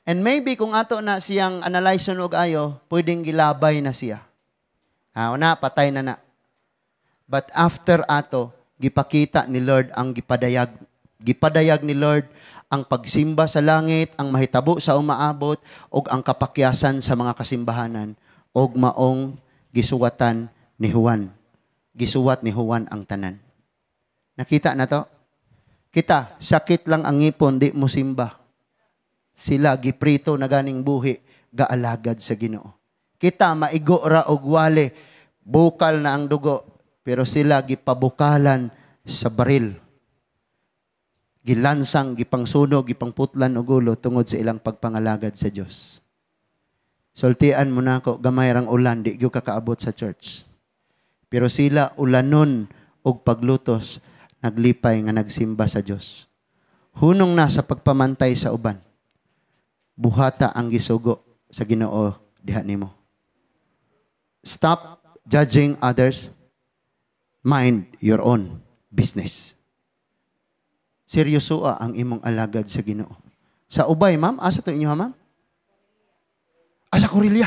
And maybe kung ato na siyang analyze og ayo, pwedeng gilabay na siya. Ah, una, patay na na. But after ato, gipakita ni Lord ang gipadayag. Gipadayag ni Lord ang pagsimba sa langit, ang mahitabo sa umaabot, ug ang kapakyasan sa mga kasimbahanan, og maong gisuwatan ni Juan. Gisuwat ni Juan ang tanan. Nakita na to? Kita, sakit lang ang ngipon, di mo simba. Sila giprito na ganing buhi, gaalagad sa Ginoo. Kita maigo ra og wale, bukal na ang dugo, pero sila gipabukalan sa baril. Gilansang, gipangsunog, gipangputlan og ulo tungod sa ilang pagpangalagad sa Dios. Sultian mo na ako, gamay rang ulan, di gyud kakaabot sa church. Pero sila ulanon og paglutos, naglipay nga nagsimba sa Dios. Hunong na sa pagpamantay sa uban. Buhata ang gisugo sa Ginoo diha nimo. Stop judging others. Mind your own business. Seryoso ang imong alagad sa Ginoo. Sa Ubay, ma'am? Asa to inyo, ha, ma'am? Asa Corillia?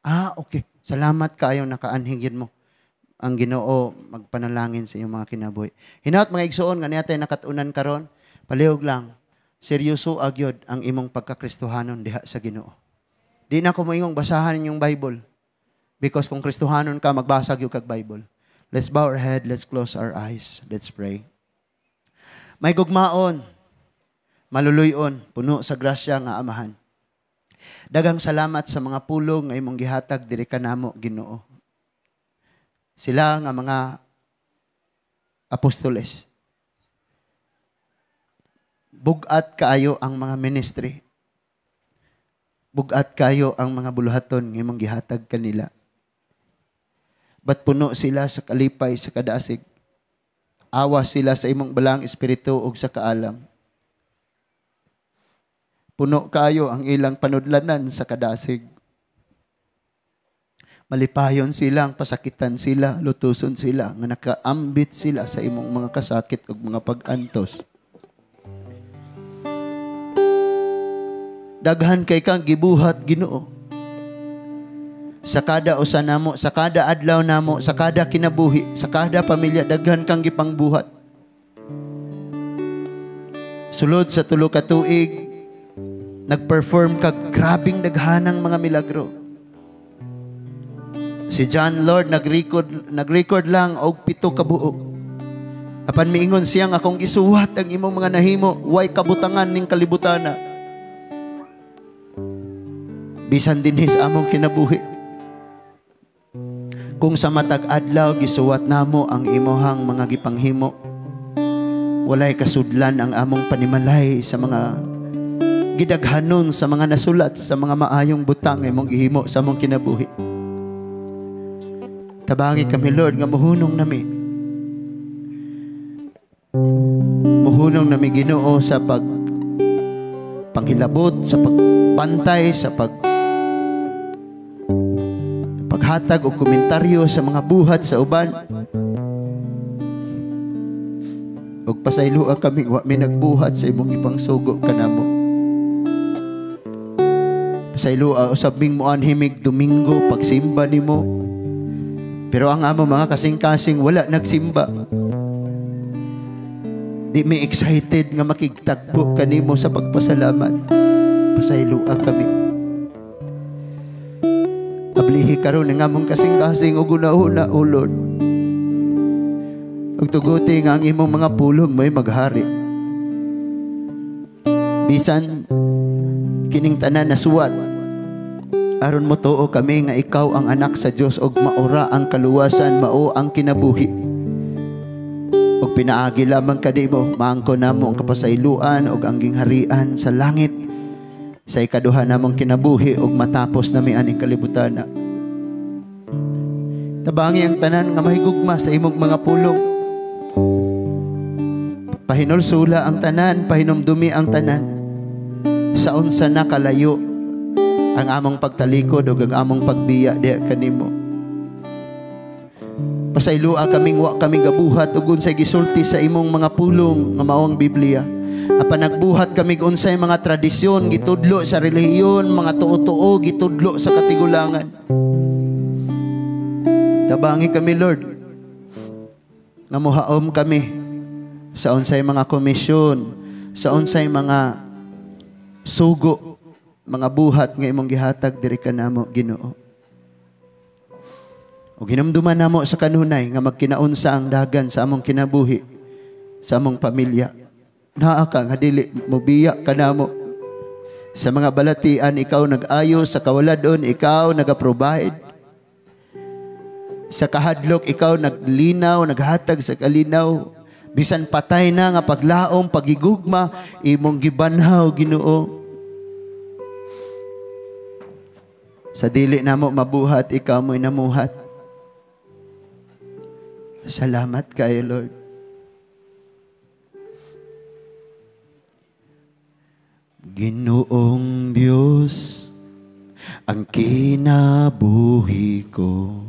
Ah, okay. Salamat kaayo, nakaanhigin mo. Ang Ginoo magpanalangin sa inyong mga kinabuhi. Hinaut, mga igsoon, nga niya tayo nakatunan karon, palihog lang. Seryoso agyod ang imong pagkakristohanon diha sa Ginoo. Di na ko moingong basahan inyong Bible. Because kung Kristohanon ka, magbasa gyud kag Bible. Let's bow our head, let's close our eyes, let's pray. May gugmaon, maluluyon, puno sa grasya nga Amahan. Daghang salamat sa mga pulong nga imong gihatag diri kanamo, Ginoo. Sila nga mga apostoles. Bugat kaayo ang mga ministry. Bugat kayo ang mga buluhaton nga imong gihatag kanila. But puno sila sa kalipay, sa kadasig. Awa sila sa imong balang espiritu ug sa kaalam. Puno kayo ang ilang panudlanan sa kadasig. Malipayon sila, ang pasakitan sila, lutuson sila, nga nakaambit sila sa imong mga kasakit ug mga pag-antos. Daghan kay kang gibuhat, Ginoo. Sa kada usa namo, sa kada adlaw namo, sa kada kinabuhi, sa kada pamilya, daghan kang gipangbuhat. Sulod sa 3 ka tuig, nagperform ka grabing daghanang mga milagro. Si John, Lord, nag-record lang og 7 ka buok. Apan miingon siya nga akong gisuwat ang imong mga nahimo, way kabutangan ning kalibutana. Bisan dinhi sa among kinabuhi. Kung sa matag adlaw gisuwat namo ang imohang mga gipanghimo, walay kasudlan ang among panimalay sa mga gidaghanon, sa mga nasulat, sa mga maayong butang imong gihimo sa among kinabuhi. Tabangi kami, Lord, nga muhunong nami. Muhunong nami, Ginoo, sa pag panghilabot, sa pagbantay, sa paghatag og komentaryo sa mga buhat sa uban. Og pasayloa kami wa mi nagbuhat sa imong ipangsugo kanamo. Pasayloa usab ming moanhi mig Domingo pagsimba nimo. Pero ang amo mga kasing-kasing wala nagsimba. Di mi excited nga makigtagbo kanimo sa pagpasalamat. Pasayloa kami. Ablihi karon ang among kasing-kasing ug una-una, O Lord. Ug tuguti nga ang imong mga pulong may maghari. Bisan kining tanan nasuwat, aron motuo kami nga ikaw ang anak sa Dios ug maura ang kaluwasan, mao ang kinabuhi. Ug pinaagi lamang kanimo, maangko namo ang kapasayloan ug ang gingharian sa langit sa ikaduha namong kinabuhi ug matapos nami aning kalibutan. Tabangi ang tanan nga mahigugma sa imong mga pulong. Pahinulsula ang tanan, pahinumdumi ang tanan sa unsa na kalayo ang among pagtalikod ug ang among pagbiya diha kanimo. Pasayloa kaming wa kami gabuhat ug unsay gisulti sa imong mga pulong nga mao ang Biblia. Apan nagbuhat kami og unsay mga tradisyon gitudlo sa relihiyon, mga tuo-tuo gitudlo sa katigulangan. Tabangi kami, Lord, nga muhaom kami sa unsay mga komisyon, sa unsay mga sugo, mga buhat nga imong gihatag diri kanamo, Ginoo. Ug hinumduman namo sa kanunay nga magkinaunsa ang dagan sa among kinabuhi, sa among pamilya. Naa ka nga dili mobiya kanamo. Sa mga balatian, ikaw nag-ayo, sa kawaladon, ikaw naga-provide. Sa kahadlok, ikaw naglinaw, naghatag sa kalinaw. Bisan patay na nga paglaom, pagigugma, imong gibanhaw, Ginoo. Sa dili namo mabuhat, ikaw mo'y namuhat. Salamat kayo, Lord. Ginoong Diyos, ang kinabuhi ko,